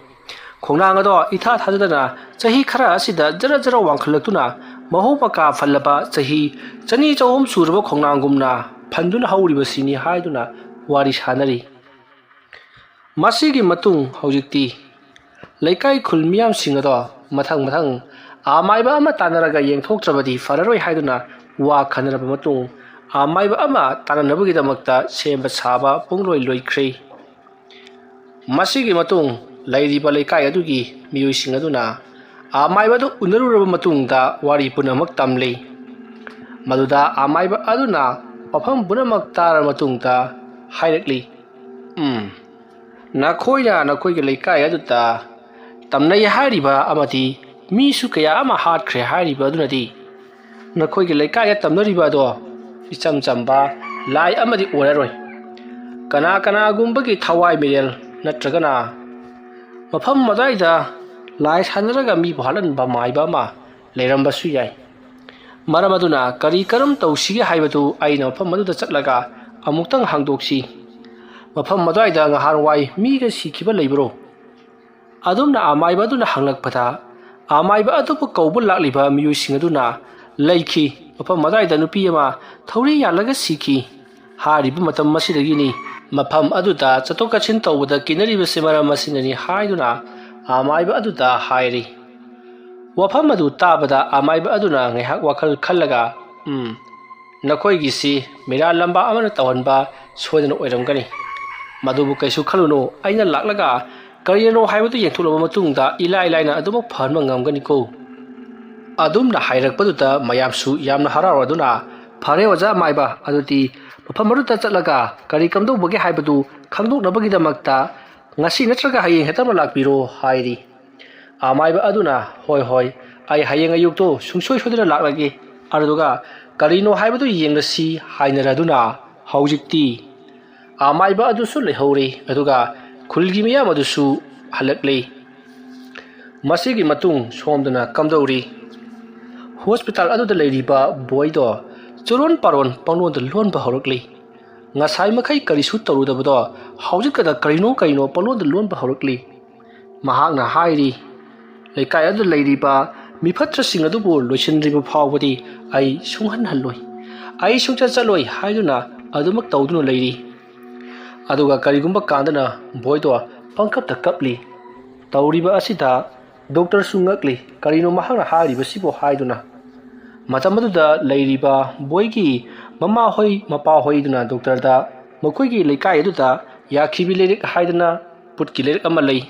ꯈꯣꯡꯅꯥꯡ ꯑꯗꯣ ꯏꯊꯥ ꯊꯥꯖꯗꯅ ꯆꯍꯤ ꯈꯔ ꯑꯁꯤꯗ ꯖꯔ ꯖꯔ ꯋꯥꯡꯈꯠꯂꯛꯇꯨꯅ ꯃꯍꯧ ꯃꯀꯥ ꯐꯜꯂꯕ ꯆꯍꯤ ꯆꯅꯤ ꯆꯍꯨꯝ ꯁꯨꯔꯕ ꯈꯣꯡꯅꯥꯡꯒꯨꯝꯅ ꯐꯟꯗꯨꯅ ꯍꯧꯔꯤꯕꯁꯤꯅꯤ ꯍꯥꯏꯗꯨꯅ ꯋꯥꯔꯤ ꯁꯥꯅꯔꯤ꯫ ꯃꯁꯤꯒꯤ ꯃꯇꯨꯡ ꯍꯧꯖꯤꯛꯇꯤ ꯂꯩꯀꯥꯏ ꯈꯨꯜ ꯃꯤꯌꯥꯝꯁꯤꯡ ꯑꯗꯣ ꯃꯊꯪ ꯃꯊꯪ ꯑꯃꯥꯏꯕ ꯑꯃ ꯇꯥꯟꯅꯔꯒ ꯌꯦꯡꯊꯣꯛꯇ꯭ꯔꯕꯗꯤ ꯐꯔꯔꯣꯏ ꯍꯥꯏꯗꯨꯅ ꯋꯥ ꯈꯟꯅꯔꯕ ꯃꯇꯨꯡ, ꯑꯃꯥꯏꯕ ꯑꯃ ꯇꯥꯟꯅꯅꯕꯒꯤꯗꯃꯛꯇ ꯁꯦꯝꯕ ꯁꯥꯕ ꯄꯨꯡꯂꯣꯏ ꯂꯣꯏꯈ꯭ꯔꯦ꯫ ꯃꯁꯤꯒꯤ ꯃꯇꯨꯡ ꯂꯩꯔꯤꯕ ꯂꯩꯀꯥꯏ ꯑꯗꯨꯒꯤ ꯃꯤꯑꯣꯏꯁꯤꯡ ꯑꯗꯨꯅ ꯑꯃꯥꯏꯕ ꯑꯗꯨ ꯎꯅꯔꯨꯔꯕ ꯃꯇꯨꯡꯗ ꯋꯥꯔꯤ ꯄꯨꯝꯅꯃꯛ ꯇꯝꯂꯤ꯫ ꯃꯗꯨꯗ ꯑꯃꯥꯏꯕ ꯑꯗꯨꯅ ꯋꯥꯐꯝ ꯄꯨꯝꯅꯃꯛ ꯇꯥꯔꯕ ꯃꯇꯨꯡꯗ ꯍꯥꯏꯔꯛꯂꯤ, "ꯎꯝ, ꯅꯈꯣꯏꯅ ꯅꯈꯣꯏꯒꯤ ꯂꯩꯀꯥꯏ ꯑꯗꯨꯗ ꯇꯝꯅꯩ ꯍꯥꯏꯔꯤꯕ ꯑꯃꯗꯤ ꯃꯤꯁꯨ ꯀꯌꯥ ꯑꯃ ꯍꯥꯠꯈ꯭ꯔꯦ ꯍꯥꯏꯔꯤꯕ ꯑꯗꯨꯅꯗꯤ ꯅꯈꯣꯏꯒꯤ ꯂꯩꯀꯥꯏꯗ ꯇꯝꯅꯔꯤꯕ ꯑꯗꯣ ꯏꯆꯝ ꯆꯝꯕ ꯂꯥꯏ ꯑꯃꯗꯤ ꯑꯣꯏꯔꯔꯣꯏ꯫ ꯀꯅꯥ ꯀꯅꯥꯒꯨꯝꯕꯒꯤ ꯊꯋꯥꯏ ꯃꯤꯔꯦꯜ ꯅꯠꯇ꯭ꯔꯒꯅ ꯃꯐꯝ ꯑꯗꯨꯋꯥꯏꯗ ꯂꯥꯏ ꯁꯥꯟꯅꯔꯒ ꯃꯤꯕꯨ ꯍꯥꯠꯍꯟꯕ ꯃꯥꯏꯕ ꯑꯃ ꯂꯩꯔꯝꯕꯁꯨ ꯌꯥꯏ꯫ ꯃꯔꯝ ꯑꯗꯨꯅ ꯀꯔꯤ ꯀꯔꯝ ꯇꯧꯁꯤꯒꯦ ꯍꯥꯏꯕꯗꯨ ꯑꯩꯅ ꯃꯐꯝ ꯑꯗꯨꯗ ꯆꯠꯂꯒ ꯑꯃꯨꯛꯇꯪ ꯍꯥꯡꯗꯣꯛꯁꯤ꯫ ꯃꯐꯝ ꯑꯗꯨꯋꯥꯏꯗ ꯉꯍꯥꯟꯋꯥꯏ ꯃꯤꯒ ꯁꯤꯈꯤꯕ ꯂꯩꯕ꯭ꯔꯣ?" ꯑꯗꯨꯝꯅ ꯑꯃꯥꯏꯕ ꯑꯗꯨꯅ ꯍꯪꯂꯛꯄꯗ, ꯑꯃꯥꯏꯕ ꯑꯗꯨꯕꯨ ꯀꯧꯕ ꯂꯥꯛꯂꯤꯕ ꯃꯤꯑꯣꯏꯁꯤꯡ ꯑꯗꯨꯅ ꯂꯩꯈꯤ꯫ ꯃꯐꯝ ꯑꯗꯨꯋꯥꯏꯗ ꯅꯨꯄꯤ ꯑꯃ ꯊꯧꯔꯤ ꯌꯥꯜꯂꯒ ꯁꯤꯈꯤ꯫ ꯍꯥꯏꯔꯤꯕ ꯃꯇꯝ ꯑꯁꯤꯗꯒꯤꯅꯤ ꯃꯐꯝ ꯑꯗꯨꯗ ꯆꯠꯊꯣꯛ ꯆꯠꯁꯤꯟ ꯇꯧꯕꯗ ꯀꯤꯅꯔꯤꯕꯁꯤ ꯃꯔꯝ ꯑꯁꯤꯅꯅꯤ ꯍꯥꯏꯗꯨꯅ ꯑꯃꯥꯏꯕ ꯑꯗꯨꯗ ꯍꯥꯏꯔꯤ꯫ ꯋꯥꯐꯝ ꯑꯗꯨ ꯇꯥꯕꯗ ꯑꯃꯥꯏꯕ ꯑꯗꯨꯅ ꯉꯥꯏꯍꯥꯛ ꯋꯥꯈꯜ ꯈꯜꯂꯒ, "ꯎꯝ, ꯅꯈꯣꯏꯒꯤꯁꯤ ꯃꯤꯔꯥ ꯂꯝꯕꯥ ꯑꯃꯅ ꯇꯧꯍꯟꯕ ꯁꯣꯏꯗꯅ ꯑꯣꯏꯔꯝꯒꯅꯤ꯫ ꯃꯗꯨꯕꯨ ꯀꯩꯁꯨ ꯈꯜꯂꯨꯅꯨ, ꯑꯩꯅ ꯂꯥꯛꯂꯒ ꯀꯔꯤꯅꯣ ꯍꯥꯏꯕꯗꯨ ꯌꯦꯡꯊꯣꯛꯂꯕ ꯃꯇꯨꯡꯗ ꯏꯂꯥꯏ ꯂꯥꯏꯅ ꯑꯗꯨꯃꯛ ꯐꯍꯟꯕ ꯉꯝꯒꯅꯤꯀꯣ"꯫ ꯑꯗꯨꯝꯅ ꯍꯥꯏꯔꯛꯄꯗꯨꯗ ꯃꯌꯥꯝꯁꯨ ꯌꯥꯝꯅ ꯍꯔꯥꯎꯔꯗꯨꯅ, "ꯐꯔꯦ ꯑꯣꯖꯥ ꯑꯃꯥꯏꯕ, ꯑꯗꯨꯗꯤ ꯃꯐꯝ ꯑꯗꯨꯗ ꯆꯠꯂꯒ ꯀꯔꯤ ꯀꯝꯗꯧꯕꯒꯦ ꯍꯥꯏꯕꯗꯨ ꯈꯪꯗꯣꯛꯅꯕꯒꯤꯗꯃꯛꯇ ꯉꯁꯤ ꯅꯠꯇ꯭ꯔꯒ ꯍꯌꯦꯡ ꯍꯦꯛꯇꯃꯛ ꯂꯥꯛꯄꯤꯔꯣ" ꯍꯥꯏꯔꯤ꯫ ꯑꯃꯥꯏꯕ ꯑꯗꯨꯅ, "ꯍꯣꯏ, ꯍꯣꯏ, ꯑꯩ ꯍꯌꯦꯡ ꯑꯌꯨꯛꯇꯣ ꯁꯨꯡꯁꯣꯏ ꯁꯣꯏꯗꯅ ꯂꯥꯛꯂꯒꯦ꯫ ꯑꯗꯨꯗꯨꯒ ꯀꯔꯤꯅꯣ ꯍꯥꯏꯕꯗꯨ ꯌꯦꯡꯂꯁꯤ" ꯍꯥꯏꯅꯔꯗꯨꯅ ꯍꯧꯖꯤꯛꯇꯤ ꯑꯃꯥꯏꯕ ꯑꯗꯨꯁꯨ ꯂꯩꯍꯧꯔꯦ, ꯑꯗꯨꯒ ꯈꯨꯜꯒꯤ ꯃꯤꯌꯥꯝ ꯑꯗꯨꯁꯨ ꯍꯜꯂꯛꯂꯦ꯫ ꯃꯁꯤꯒꯤ ꯃꯇꯨꯡ ꯁꯣꯝꯗꯅ ꯀꯝꯗꯧꯔꯤ? ꯍꯣꯁꯄꯤꯇꯥꯜ ꯑꯗꯨꯗ ꯂꯩꯔꯤꯕ ꯕꯣꯏꯗꯣ ꯆꯨꯔꯣꯟ ꯄꯥꯔꯣꯟ ꯄꯪꯂꯣꯟꯗ ꯂꯣꯟꯕ ꯍꯧꯔꯛꯂꯤ꯫ ꯉꯁꯥꯏ ꯃꯈꯩ ꯀꯔꯤꯁꯨ ꯇꯧꯔꯨꯗꯕꯗꯣ ꯍꯧꯖꯤꯛꯇꯗ ꯀꯔꯤꯅꯣ ꯀꯔꯤꯅꯣ ꯄꯪꯂꯣꯟꯗ ꯂꯣꯟꯕ ꯍꯧꯔꯛꯂꯤ꯫ ꯃꯍꯥꯛꯅ ꯍꯥꯏꯔꯤ, "ꯂꯩꯀꯥꯏ ꯑꯗꯨꯗ ꯂꯩꯔꯤꯕ ꯃꯤꯐꯠꯇ꯭ꯔꯁꯤꯡ ꯑꯗꯨꯕꯨ ꯂꯣꯏꯁꯤꯟꯗ꯭ꯔꯤꯕ ꯐꯥꯎꯕꯗꯤ ꯑꯩ ꯁꯨꯡꯍꯟ ꯍꯜꯂꯣꯏ, ꯑꯩ ꯁꯨꯡꯆꯠ ꯆꯠꯂꯣꯏ" ꯍꯥꯏꯗꯨꯅ ꯑꯗꯨꯃꯛ ꯇꯧꯗꯨꯅ ꯂꯩꯔꯤ꯫ ꯑꯗꯨꯒ ꯀꯔꯤꯒꯨꯝꯕ ꯀꯥꯟꯗꯅ ꯕꯣꯏꯗꯣ ꯄꯪꯀꯞꯇ ꯀꯞꯂꯤ꯫ ꯇꯧꯔꯤꯕ ꯑꯁꯤꯗ ꯗꯣꯛꯇꯔꯁꯨ ꯉꯛꯂꯤ, "ꯀꯔꯤꯅꯣ ꯃꯍꯥꯛꯅ ꯍꯥꯏꯔꯤꯕꯁꯤꯕꯨ?" ꯍꯥꯏꯗꯨꯅ꯫ ꯃꯇꯝ ꯑꯗꯨꯗ ꯂꯩꯔꯤꯕ ꯕꯣꯏꯒꯤ ꯃꯃꯥꯍꯣꯏ ꯃꯄꯥꯍꯣꯏꯗꯨꯅ ꯗꯣꯛꯇꯔꯗ ꯃꯈꯣꯏꯒꯤ ꯂꯩꯀꯥꯏ ꯑꯗꯨꯗ ꯌꯥꯈꯤꯕꯤ ꯂꯩꯔꯛ ꯍꯥꯏꯗꯅ ꯄꯨꯠꯀꯤ ꯂꯩꯔꯛ ꯑꯃ ꯂꯩ꯫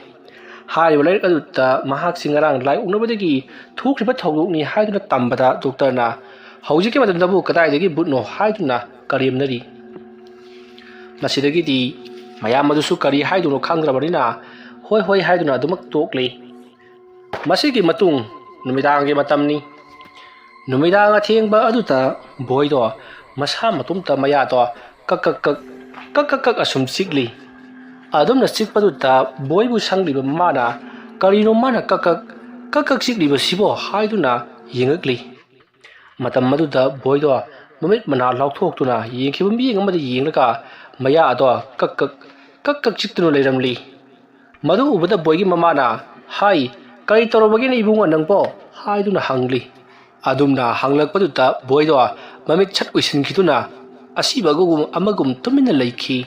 ꯍꯥꯏꯔꯤꯕ ꯂꯩꯔꯛ ꯑꯗꯨꯗ ꯃꯍꯥꯛꯁꯤ ꯉꯔꯥꯡ ꯂꯥꯏ ꯑꯣꯛꯅꯕꯗꯒꯤ ꯊꯣꯛꯈ꯭ꯔꯤꯕ ꯊꯧꯗꯣꯛꯅꯤ ꯍꯥꯏꯗꯨꯅ ꯇꯝꯕꯗ ꯗꯣꯛꯇꯔꯅ ꯍꯧꯖꯤꯛꯀꯤ ꯃꯇꯝꯗꯕꯨ ꯀꯗꯥꯏꯗꯒꯤ ꯕꯨꯠꯅꯣ ꯍꯥꯏꯗꯨꯅ ꯀꯔꯦꯝꯅꯔꯤ꯫ ꯃꯁꯤꯗꯒꯤꯗꯤ ꯃꯌꯥꯝ ꯑꯗꯨꯁꯨ ꯀꯔꯤ ꯍꯥꯏꯗꯣꯏꯅꯣ ꯈꯪꯗ꯭ꯔꯕꯅꯤꯅ ꯍꯣꯏ ꯍꯣꯏ ꯍꯥꯏꯗꯨꯅ ꯑꯗꯨꯃꯛ ꯇꯣꯛꯂꯤ꯫ ꯃꯁꯤꯒꯤ ꯃꯇꯨꯡ ꯅꯨꯃꯤꯗꯥꯡꯒꯤ ꯃꯇꯝꯅꯤ꯫ ꯅꯨꯃꯤꯗꯥꯡ ꯑꯊꯦꯡꯕ ꯑꯗꯨꯗ ꯕꯣꯏꯗꯣ ꯃꯁꯥ ꯃꯇꯣꯝꯇ ꯃꯌꯥꯗꯣ ꯀꯛ ꯀꯛ ꯀꯛ, ꯀꯛ ꯀꯛ ꯀꯛ ꯑꯁꯨꯝ ꯆꯤꯛꯂꯤ꯫ ꯑꯗꯨꯝꯅ ꯆꯤꯛꯄꯗꯨꯗ ꯕꯣꯏꯕꯨ ꯁꯪꯂꯤꯕ ꯃꯃꯥꯅ "ꯀꯔꯤꯅꯣ ꯃꯥꯅ ꯀꯛ ꯀꯛ, ꯀꯛ ꯀꯛ ꯆꯤꯛꯂꯤꯕꯁꯤꯕꯣ?" ꯍꯥꯏꯗꯨꯅ ꯌꯦꯡꯉꯛꯂꯤ꯫ ꯃꯇꯝ ꯑꯗꯨꯗ ꯕꯣꯏꯗꯣ ꯃꯃꯤꯠ ꯃꯅꯥ ꯂꯥꯎꯊꯣꯛꯇꯨꯅ ꯌꯦꯡꯈꯤꯕ ꯃꯤꯠꯌꯦꯡ ꯑꯃꯗ ꯌꯦꯡꯂꯒ ꯃꯌꯥ ꯑꯗꯣ ꯀꯛ ꯀꯛ, ꯀꯛ ꯀꯛ ꯆꯤꯛꯇꯨꯅ ꯂꯩꯔꯝꯂꯤ꯫ ꯃꯗꯨ ꯎꯕꯗ ꯕꯣꯏꯒꯤ ꯃꯃꯥꯅ, "ꯍꯥꯏ, ꯀꯔꯤ ꯇꯧꯔꯕꯒꯦꯅꯦ ꯏꯕꯨꯡꯉꯣ ꯅꯪꯕꯣ?" ꯍꯥꯏꯗꯨꯅ ꯍꯪꯂꯤ꯫ ꯑꯗꯨꯝꯅ ꯍꯪꯂꯛꯄꯗꯨꯗ ꯕꯣꯏꯗꯣ ꯃꯃꯤꯠ ꯁꯠ ꯎꯏꯁꯤꯟꯈꯤꯗꯨꯅ ꯑꯁꯤꯕ ꯑꯃꯒꯨꯝ, ꯑꯃꯒꯨꯝ ꯇꯨꯃꯤꯟꯅ ꯂꯩꯈꯤ꯫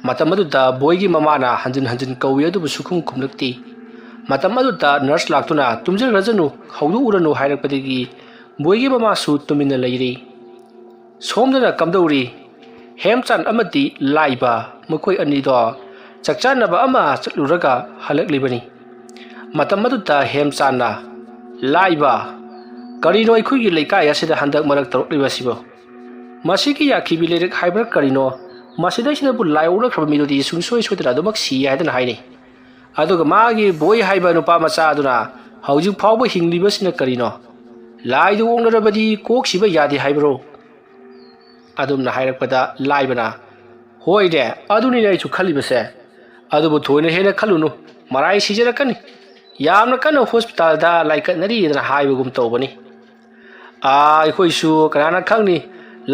ꯃꯇꯝ ꯑꯗꯨꯗ ꯕꯣꯏꯒꯤ ꯃꯃꯥꯅ ꯍꯟꯖꯤꯟ ꯍꯟꯖꯤꯟ ꯀꯧꯏ, ꯑꯗꯨꯕꯨ ꯁꯨꯈꯨꯝ ꯈꯨꯝꯂꯛꯇꯦ꯫ ꯃꯇꯝ ꯑꯗꯨꯗ ꯅꯔꯁ ꯂꯥꯛꯇꯨꯅ "ꯇꯨꯝꯖꯈ꯭ꯔꯖꯅꯨ, ꯍꯧꯗꯣꯛꯎꯔꯅꯨ" ꯍꯥꯏꯔꯛꯄꯗꯒꯤ ꯕꯣꯏꯒꯤ ꯃꯃꯥꯁꯨ ꯇꯨꯃꯤꯟꯅ ꯂꯩꯔꯤ꯫ ꯁꯣꯝꯗꯅ ꯀꯝꯗꯧꯔꯤ? ꯍꯦꯝꯆꯥꯟ ꯑꯃꯗꯤ ꯂꯥꯏꯕ ꯃꯈꯣꯏ ꯑꯅꯤꯗꯣ ꯆꯥꯛ ꯆꯥꯅꯕ ꯑꯃ ꯆꯠꯂꯨꯔꯒ ꯍꯜꯂꯛꯂꯤꯕꯅꯤ꯫ ꯃꯇꯝ ꯑꯗꯨꯗ ꯍꯦꯝꯆꯥꯟꯅ, "ꯂꯥꯏꯕ, ꯀꯔꯤꯅꯣ ꯑꯩꯈꯣꯏꯒꯤ ꯂꯩꯀꯥꯏ ꯑꯁꯤꯗ ꯍꯟꯗꯛ ꯃꯔꯛ ꯇꯧꯔꯛꯂꯤꯕꯁꯤꯕꯣ? ꯃꯁꯤꯒꯤ ꯌꯥꯈꯤꯕꯤ ꯂꯩꯔꯛ ꯍꯥꯏꯕ꯭ꯔꯥ ꯀꯔꯤꯅꯣ, ꯃꯁꯤꯗꯩꯁꯤꯗꯕꯨ ꯂꯥꯏ ꯑꯣꯛꯅꯈ꯭ꯔꯕ ꯃꯤꯗꯨꯗꯤ ꯁꯨꯡꯁꯣꯏ ꯁꯣꯏꯗꯅ ꯑꯗꯨꯃꯛ ꯁꯤ ꯍꯥꯏꯗꯅ ꯍꯥꯏꯅꯩ꯫ ꯑꯗꯨꯒ ꯃꯥꯒꯤ ꯕꯣꯏ ꯍꯥꯏꯕ ꯅꯨꯄꯥ ꯃꯆꯥ ꯑꯗꯨꯅ ꯍꯧꯖꯤꯛ ꯐꯥꯎꯕ ꯍꯤꯡꯂꯤꯕꯁꯤꯅ ꯀꯔꯤꯅꯣ? ꯂꯥꯏꯗꯨ ꯑꯣꯛꯅꯔꯕꯗꯤ ꯀꯣꯛ ꯁꯤꯕ ꯌꯥꯗꯦ ꯍꯥꯏꯕ꯭ꯔꯣ?" ꯑꯗꯨꯝꯅ ꯍꯥꯏꯔꯛꯄꯗ ꯂꯥꯏꯕꯅ, "ꯍꯣꯏꯅꯦ, ꯑꯗꯨꯅꯤꯅꯦ ꯑꯩꯁꯨ ꯈꯜꯂꯤꯕꯁꯦ꯫ ꯑꯗꯨꯕꯨ ꯊꯣꯏꯅ ꯍꯦꯟꯅ ꯈꯜꯂꯨꯅꯨ, ꯃꯔꯥꯏ ꯁꯤꯖꯔꯛꯀꯅꯤ꯫ ꯌꯥꯝꯅ ꯀꯟꯅ ꯍꯣꯁꯄꯤꯇꯥꯜꯗ ꯂꯥꯏꯀꯠꯅꯔꯤꯗꯅ ꯍꯥꯏꯕꯒꯨꯝ ꯇꯧꯕꯅꯤ꯫ ꯑꯥ, ꯑꯩꯈꯣꯏꯁꯨ ꯀꯅꯥꯅ ꯈꯪꯅꯤ,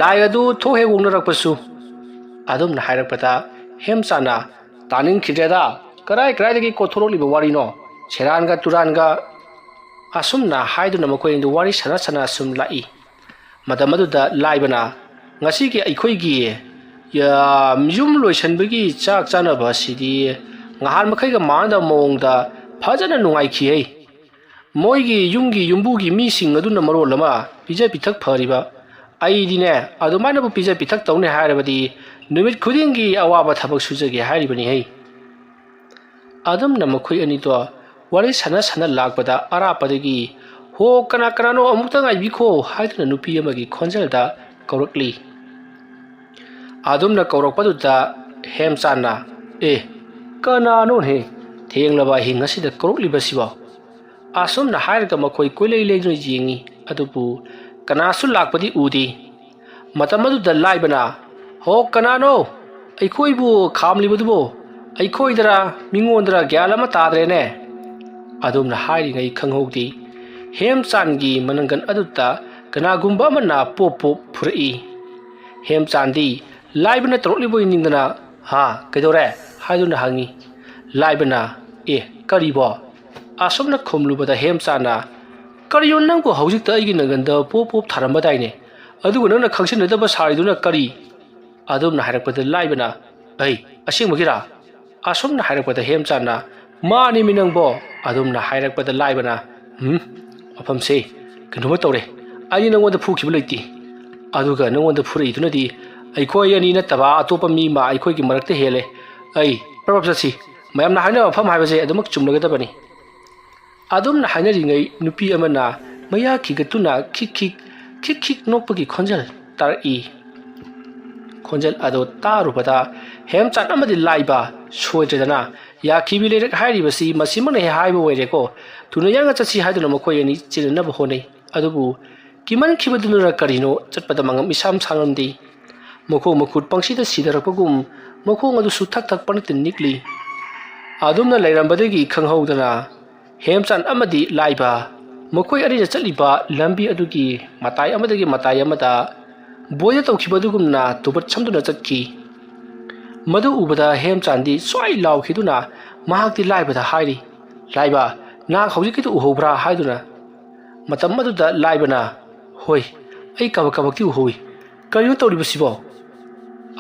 ꯂꯥꯏ ꯑꯗꯨ ꯊꯣꯛ ꯍꯦꯛ ꯑꯣꯛꯅꯔꯛꯄꯁꯨ꯫ ꯑꯗꯨꯝꯅ ꯍꯥꯏꯔꯛꯄꯗ ꯍꯦꯝꯆꯥꯟꯅ, "ꯇꯥꯅꯤꯡꯈꯤꯗ꯭ꯔꯦꯗ, ꯀꯔꯥꯏ ꯀꯔꯥꯏꯗꯒꯤ ꯀꯣꯠꯊꯣꯔꯛꯂꯤꯕ ꯋꯥꯔꯤꯅꯣ? ꯁꯦꯔꯥꯟꯒ ꯇꯨꯔꯥꯟꯒ!" ꯑꯁꯨꯝꯅ ꯍꯥꯏꯗꯨꯅ ꯃꯈꯣꯏ ꯑꯅꯤꯗꯨ ꯋꯥꯔꯤ ꯁꯥꯟꯅ ꯁꯥꯟꯅ ꯁꯨꯝ ꯂꯥꯛꯏ꯫ ꯃꯇꯝ ꯑꯗꯨꯗ ꯂꯥꯏꯕꯅ, "ꯉꯁꯤꯒꯤ ꯑꯩꯈꯣꯏꯒꯤ, ꯌꯥ, ꯌꯨꯝ ꯂꯣꯏꯁꯟꯕꯒꯤ ꯆꯥꯛ ꯆꯥꯅꯕ ꯑꯁꯤꯗꯤ ꯉꯍꯥꯟ ꯃꯈꯩꯒ ꯃꯥꯟꯅꯗꯕ ꯃꯑꯣꯡꯗ ꯐꯖꯅ ꯅꯨꯡꯉꯥꯏꯈꯤꯍꯩ꯫ ꯃꯣꯏꯒꯤ ꯌꯨꯝꯒꯤ ꯌꯨꯝꯕꯨꯒꯤ ꯃꯤꯁꯤꯡ ꯑꯗꯨꯅ ꯃꯔꯣꯜ ꯑꯃ ꯄꯤꯖ ꯄꯤꯊꯛ ꯐꯔꯤꯕ꯫ ꯑꯩꯗꯤꯅꯦ, ꯑꯗꯨꯃꯥꯏꯅꯕꯨ ꯄꯤꯖ ꯄꯤꯊꯛ ꯇꯧꯅꯤ ꯍꯥꯏꯔꯕꯗꯤ ꯅꯨꯃꯤꯠ ꯈꯨꯗꯤꯡꯒꯤ ꯑꯋꯥꯕ ꯊꯕꯛ ꯁꯨꯖꯒꯦ ꯍꯥꯏꯔꯤꯕꯅꯤꯍꯩ!" ꯑꯗꯨꯝꯅ ꯃꯈꯣꯏ ꯑꯅꯤꯗꯣ ꯋꯥꯔꯤ ꯁꯥꯟꯅ ꯁꯥꯟꯅ ꯂꯥꯛꯄꯗ ꯑꯔꯥꯞꯄꯗꯒꯤ, "ꯍꯣ, ꯀꯅꯥ ꯀꯅꯥꯅꯣ, ꯑꯃꯨꯛꯇ ꯉꯥꯏꯕꯤꯈꯣ" ꯍꯥꯏꯗꯨꯅ ꯅꯨꯄꯤ ꯑꯃꯒꯤ ꯈꯣꯟꯖꯦꯜꯗ ꯀꯧꯔꯛꯂꯤ꯫ ꯑꯗꯨꯝꯅ ꯀꯧꯔꯛꯄꯗꯨꯗ ꯍꯦꯝꯆꯥꯟꯅ, "ꯑꯦ, ꯀꯅꯥꯅꯣꯅꯦ? ꯊꯦꯡꯂꯕ ꯑꯍꯤꯡ ꯑꯁꯤꯗ ꯀꯧꯔꯛꯂꯤꯕꯁꯤꯕꯣ?" ꯑꯁꯨꯝꯅ ꯍꯥꯏꯔꯒ ꯃꯈꯣꯏ ꯀꯣꯏꯂꯩ ꯂꯩꯗꯨꯅ ꯌꯦꯡꯉꯤ, ꯑꯗꯨꯕꯨ ꯀꯅꯥꯁꯨ ꯂꯥꯛꯄꯗꯤ ꯎꯗꯦ꯫ ꯃꯇꯝ ꯑꯗꯨꯗ ꯂꯥꯏꯕꯅ, "ꯍꯣ, ꯀꯅꯥꯅꯣ? ꯑꯩꯈꯣꯏꯕꯨ ꯈꯥꯝꯂꯤꯕꯗꯨꯕꯨ? ꯑꯩꯈꯣꯏꯗꯔ ꯃꯤꯉꯣꯟꯗꯔ ꯒ꯭ꯌꯥꯟ ꯑꯃ ꯇꯥꯗ꯭ꯔꯦꯅꯦ!" ꯑꯗꯨꯝꯅ ꯍꯥꯏꯔꯤꯉꯩ ꯈꯪꯍꯧꯗꯦ, ꯍꯦꯝꯆꯥꯟꯒꯤ ꯃꯅꯪꯒꯟ ꯑꯗꯨꯗ ꯀꯅꯥꯒꯨꯝꯕ ꯑꯃꯅ ꯄꯣꯞ ꯄꯣꯞ ꯐꯨꯔꯛꯏ꯫ ꯍꯦꯝꯆꯥꯟꯗꯤ ꯂꯥꯏꯕꯅ ꯇꯧꯔꯛꯂꯤꯕꯣꯏ ꯅꯤꯡꯗꯅ, "ꯍꯥ, ꯀꯩꯗꯧꯔꯦ?" ꯍꯥꯏꯗꯨꯅ ꯍꯪꯉꯤ꯫ ꯂꯥꯏꯕꯅ, "ꯑꯦ, ꯀꯔꯤꯕꯣ?" ꯑꯁꯨꯝꯅ ꯈꯨꯝꯂꯨꯕꯗ ꯍꯦꯝꯆꯥꯟꯅ, "ꯀꯔꯤꯅꯣ, ꯅꯪꯕꯨ ꯍꯧꯖꯤꯛꯇ ꯑꯩꯒꯤ ꯅꯪꯒꯟꯗ ꯄꯣꯞ ꯄꯣꯞ ꯊꯥꯔꯝꯕꯗꯥꯏꯅꯦ? ꯑꯗꯨꯒ ꯅꯪꯅ ꯈꯪꯁꯤꯟꯅꯗꯕ ꯁꯥꯔꯤꯗꯨꯅ ꯀꯔꯤ?" ꯑꯗꯨꯝꯅ ꯍꯥꯏꯔꯛꯄꯗ ꯂꯥꯏꯕꯅ, "ꯑꯩ, ꯑꯁꯦꯡꯕꯒꯤꯔꯥ?" ꯑꯁꯨꯝꯅ ꯍꯥꯏꯔꯛꯄꯗ ꯍꯦꯝꯆꯥꯟꯅ, "ꯃꯥꯅꯤꯃꯤ ꯅꯪꯕꯣ!" ꯑꯗꯨꯝꯅ ꯍꯥꯏꯔꯛꯄꯗ ꯂꯥꯏꯕꯅ, "ꯎꯝ, ꯃꯐꯝꯁꯦ ꯀꯩꯅꯣꯝꯃ ꯇꯧꯔꯦ꯫ ꯑꯩꯗꯤ ꯅꯪꯉꯣꯟꯗ ꯐꯨꯈꯤꯕ ꯂꯩꯇꯦ꯫ ꯑꯗꯨꯒ ꯅꯪꯉꯣꯟꯗ ꯐꯨꯔꯛꯏꯗꯨꯅꯗꯤ ꯑꯩꯈꯣꯏ ꯑꯅꯤ ꯅꯠꯇꯕ ꯑꯇꯣꯞꯄ ꯃꯤ ꯑꯃ ꯑꯩꯈꯣꯏꯒꯤ ꯃꯔꯛꯇ ꯍꯦꯜꯂꯦ꯫ ꯑꯩ ꯄ꯭ꯔꯞ ꯄ꯭ꯔꯞ ꯆꯠꯁꯤ꯫ ꯃꯌꯥꯝꯅ ꯍꯥꯏꯅꯕ ꯃꯐꯝ ꯍꯥꯏꯕꯁꯦ ꯑꯗꯨꯃꯛ ꯆꯨꯝꯂꯒꯗꯕꯅꯤ꯫" ꯑꯗꯨꯝꯅ ꯍꯥꯏꯅꯔꯤꯉꯩ ꯅꯨꯄꯤ ꯑꯃꯅ ꯃꯌꯥ ꯈꯤꯒꯠꯇꯨꯅ ꯈꯤꯛ ꯈꯤꯛ, ꯈꯤꯛ ꯈꯤꯛ ꯅꯣꯛꯄꯒꯤ ꯈꯣꯟꯖꯦꯜ ꯇꯥꯔꯛꯏ꯫ ꯈꯣꯟꯖꯦꯜ ꯑꯗꯨ ꯇꯥꯔꯨꯕꯗ ꯍꯦꯝꯆꯥꯟ ꯑꯃꯗꯤ ꯂꯥꯏꯕ ꯁꯣꯏꯗ꯭ꯔꯦꯗꯅ, "ꯌꯥꯈꯤꯕꯤ ꯂꯩꯔꯛ ꯍꯥꯏꯔꯤꯕꯁꯤ ꯃꯁꯤꯃꯛꯅ ꯍꯦꯛ ꯍꯥꯏꯕ ꯑꯣꯏꯔꯦꯀꯣ꯫ ꯊꯨꯅ ꯌꯥꯡꯅ ꯆꯠꯁꯤ" ꯍꯥꯏꯗꯨꯅ ꯃꯈꯣꯏ ꯑꯅꯤ ꯆꯦꯟꯅꯅꯕ ꯍꯣꯠꯅꯩ꯫ ꯑꯗꯨꯕꯨ ꯀꯤꯃꯟꯈꯤꯕꯗꯨꯅꯔ ꯀꯔꯤꯅꯣ, ꯆꯠꯄꯗ ꯃꯉꯝ ꯏꯁꯥꯝ ꯁꯥꯡꯂꯝꯗꯦ꯫ ꯃꯈꯣꯡ ꯃꯈꯨꯠ ꯄꯪꯁꯤꯗ ꯁꯤꯊꯔꯛꯄꯒꯨꯝ ꯃꯈꯣꯡ ꯑꯗꯨꯁꯨ ꯊꯛ ꯊꯛ ꯄꯪꯅꯤꯛꯇ ꯅꯤꯛꯂꯤ꯫ ꯑꯗꯨꯝꯅ ꯂꯩꯔꯝꯕꯗꯒꯤ ꯈꯪꯍꯧꯗꯅ ꯍꯦꯝꯆꯥꯟ ꯑꯃꯗꯤ ꯂꯥꯏꯕ ꯃꯈꯣꯏ ꯑꯅꯤꯅ ꯆꯠꯂꯤꯕ ꯂꯝꯕꯤ ꯑꯗꯨꯒꯤ ꯃꯇꯥꯏ ꯑꯃꯗꯒꯤ ꯃꯇꯥꯏ ꯑꯃꯗ ꯕꯣꯏꯗ ꯇꯧꯈꯤꯕ ꯑꯗꯨꯒꯨꯝꯅ ꯇꯨꯕꯠ ꯁꯝꯗꯨꯅ ꯆꯠꯈꯤ꯫ ꯃꯗꯨ ꯎꯕꯗ ꯍꯦꯝꯆꯥꯟꯗꯤ ꯁ꯭ꯋꯥꯏ ꯂꯥꯎꯈꯤꯗꯨꯅ ꯃꯍꯥꯛꯇꯤ ꯂꯥꯏꯕꯗ ꯍꯥꯏꯔꯤ, "ꯂꯥꯏꯕ, ꯅꯍꯥꯛ ꯍꯧꯖꯤꯛꯀꯤꯗꯨ ꯎꯍꯧꯕ꯭ꯔꯥ?" ꯍꯥꯏꯗꯨꯅ꯫ ꯃꯇꯝ ꯑꯗꯨꯗ ꯂꯥꯏꯕꯅ, "ꯍꯣꯏ, ꯑꯩ ꯀꯕꯛ ꯀꯕꯛꯇꯤ ꯎꯍꯧꯏ꯫ ꯀꯔꯤꯅꯣ ꯇꯧꯔꯤꯕꯁꯤꯕꯣ?"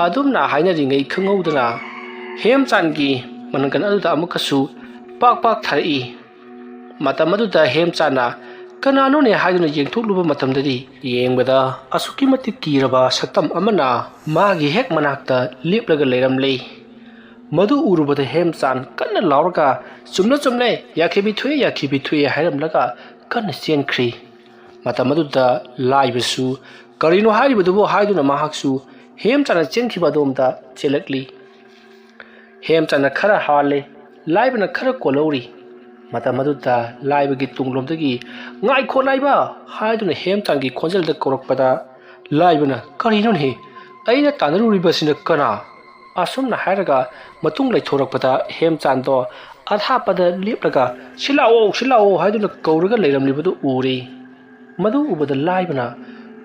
ꯑꯗꯨꯝꯅ ꯍꯥꯏꯅꯔꯤꯉꯩ ꯈꯪꯍꯧꯗꯅ ꯍꯦꯝꯆꯥꯟꯒꯤ ꯃꯅꯪꯒꯟ ꯑꯗꯨꯗ ꯑꯃꯨꯛꯀꯁꯨ ꯄꯥꯛ ꯄꯥꯛ ꯊꯥꯔꯛꯏ꯫ ꯃꯇꯝ ꯑꯗꯨꯗ ꯍꯦꯝꯆꯥꯟꯅ "ꯀꯅꯥꯅꯣꯅꯦ?" ꯍꯥꯏꯗꯨꯅ ꯌꯦꯡꯊꯣꯛꯂꯨꯕ ꯃꯇꯝꯗꯗꯤ, ꯌꯦꯡꯕꯗ ꯑꯁꯨꯛꯀꯤ ꯃꯇꯤꯛ ꯀꯤꯔꯕ ꯁꯛꯇꯝ ꯑꯃꯅ ꯃꯥꯒꯤ ꯍꯦꯛ ꯃꯅꯥꯛꯇ ꯂꯦꯞꯂꯒ ꯂꯩꯔꯝꯂꯦ꯫ ꯃꯗꯨ ꯎꯔꯨꯕꯗ ꯍꯦꯝꯆꯥꯟ ꯀꯟꯅ ꯂꯥꯎꯔꯒ, "ꯆꯨꯝꯂꯦ, ꯆꯨꯝꯂꯦ, ꯌꯥꯈꯤꯕꯤ ꯊꯣꯛꯑꯦ, ꯌꯥꯈꯤꯕꯤ ꯊꯣꯛꯑꯦ" ꯍꯥꯏꯔꯝꯂꯒ ꯀꯟꯅ ꯆꯦꯟꯈ꯭ꯔꯤ꯫ ꯃꯇꯝ ꯑꯗꯨꯗ ꯂꯥꯏꯕꯁꯨ "ꯀꯔꯤꯅꯣ ꯍꯥꯏꯔꯤꯕꯗꯨꯕꯨ?" ꯍꯥꯏꯗꯨꯅ ꯃꯍꯥꯛꯁꯨ ꯍꯦꯝꯆꯥꯟꯅ ꯆꯦꯟꯈꯤꯕ ꯑꯗꯣꯝꯗ ꯆꯦꯜꯂꯛꯂꯤ꯫ ꯍꯦꯝꯆꯥꯟꯅ ꯈꯔ ꯍꯥꯜꯂꯦ, ꯂꯥꯏꯕꯅ ꯈꯔ ꯀꯣꯜꯍꯧꯔꯤ꯫ ꯃꯇꯝ ꯑꯗꯨꯗ ꯂꯥꯏꯕꯒꯤ ꯇꯨꯡꯂꯣꯝꯗꯒꯤ, "ꯉꯥꯏꯈꯣ ꯂꯥꯏꯕ!" ꯍꯥꯏꯗꯨꯅ ꯍꯦꯝꯆꯥꯟꯒꯤ ꯈꯣꯟꯖꯦꯜꯗ ꯀꯧꯔꯛꯄꯗ, ꯂꯥꯏꯕꯅ, "ꯀꯔꯤꯅꯣꯅꯦꯍꯦ? ꯑꯩꯅ ꯇꯥꯟꯅꯔꯨꯔꯤꯕꯁꯤꯅ ꯀꯅꯥ?" ꯑꯁꯨꯝꯅ ꯍꯥꯏꯔꯒ ꯃꯇꯨꯡ ꯂꯩꯊꯣꯔꯛꯄꯗ ꯍꯦꯝꯆꯥꯟꯗꯣ ꯑꯊꯥꯞꯄꯗ ꯂꯦꯞꯂꯒ, "ꯁꯤ ꯂꯥꯛꯑꯣ, ꯁꯤ ꯂꯥꯛꯑꯣ" ꯍꯥꯏꯗꯨꯅ ꯀꯧꯔꯒ ꯂꯩꯔꯝꯂꯤꯕꯗꯨ ꯎꯔꯦ꯫ ꯃꯗꯨ ꯎꯕꯗ ꯂꯥꯏꯕꯅ,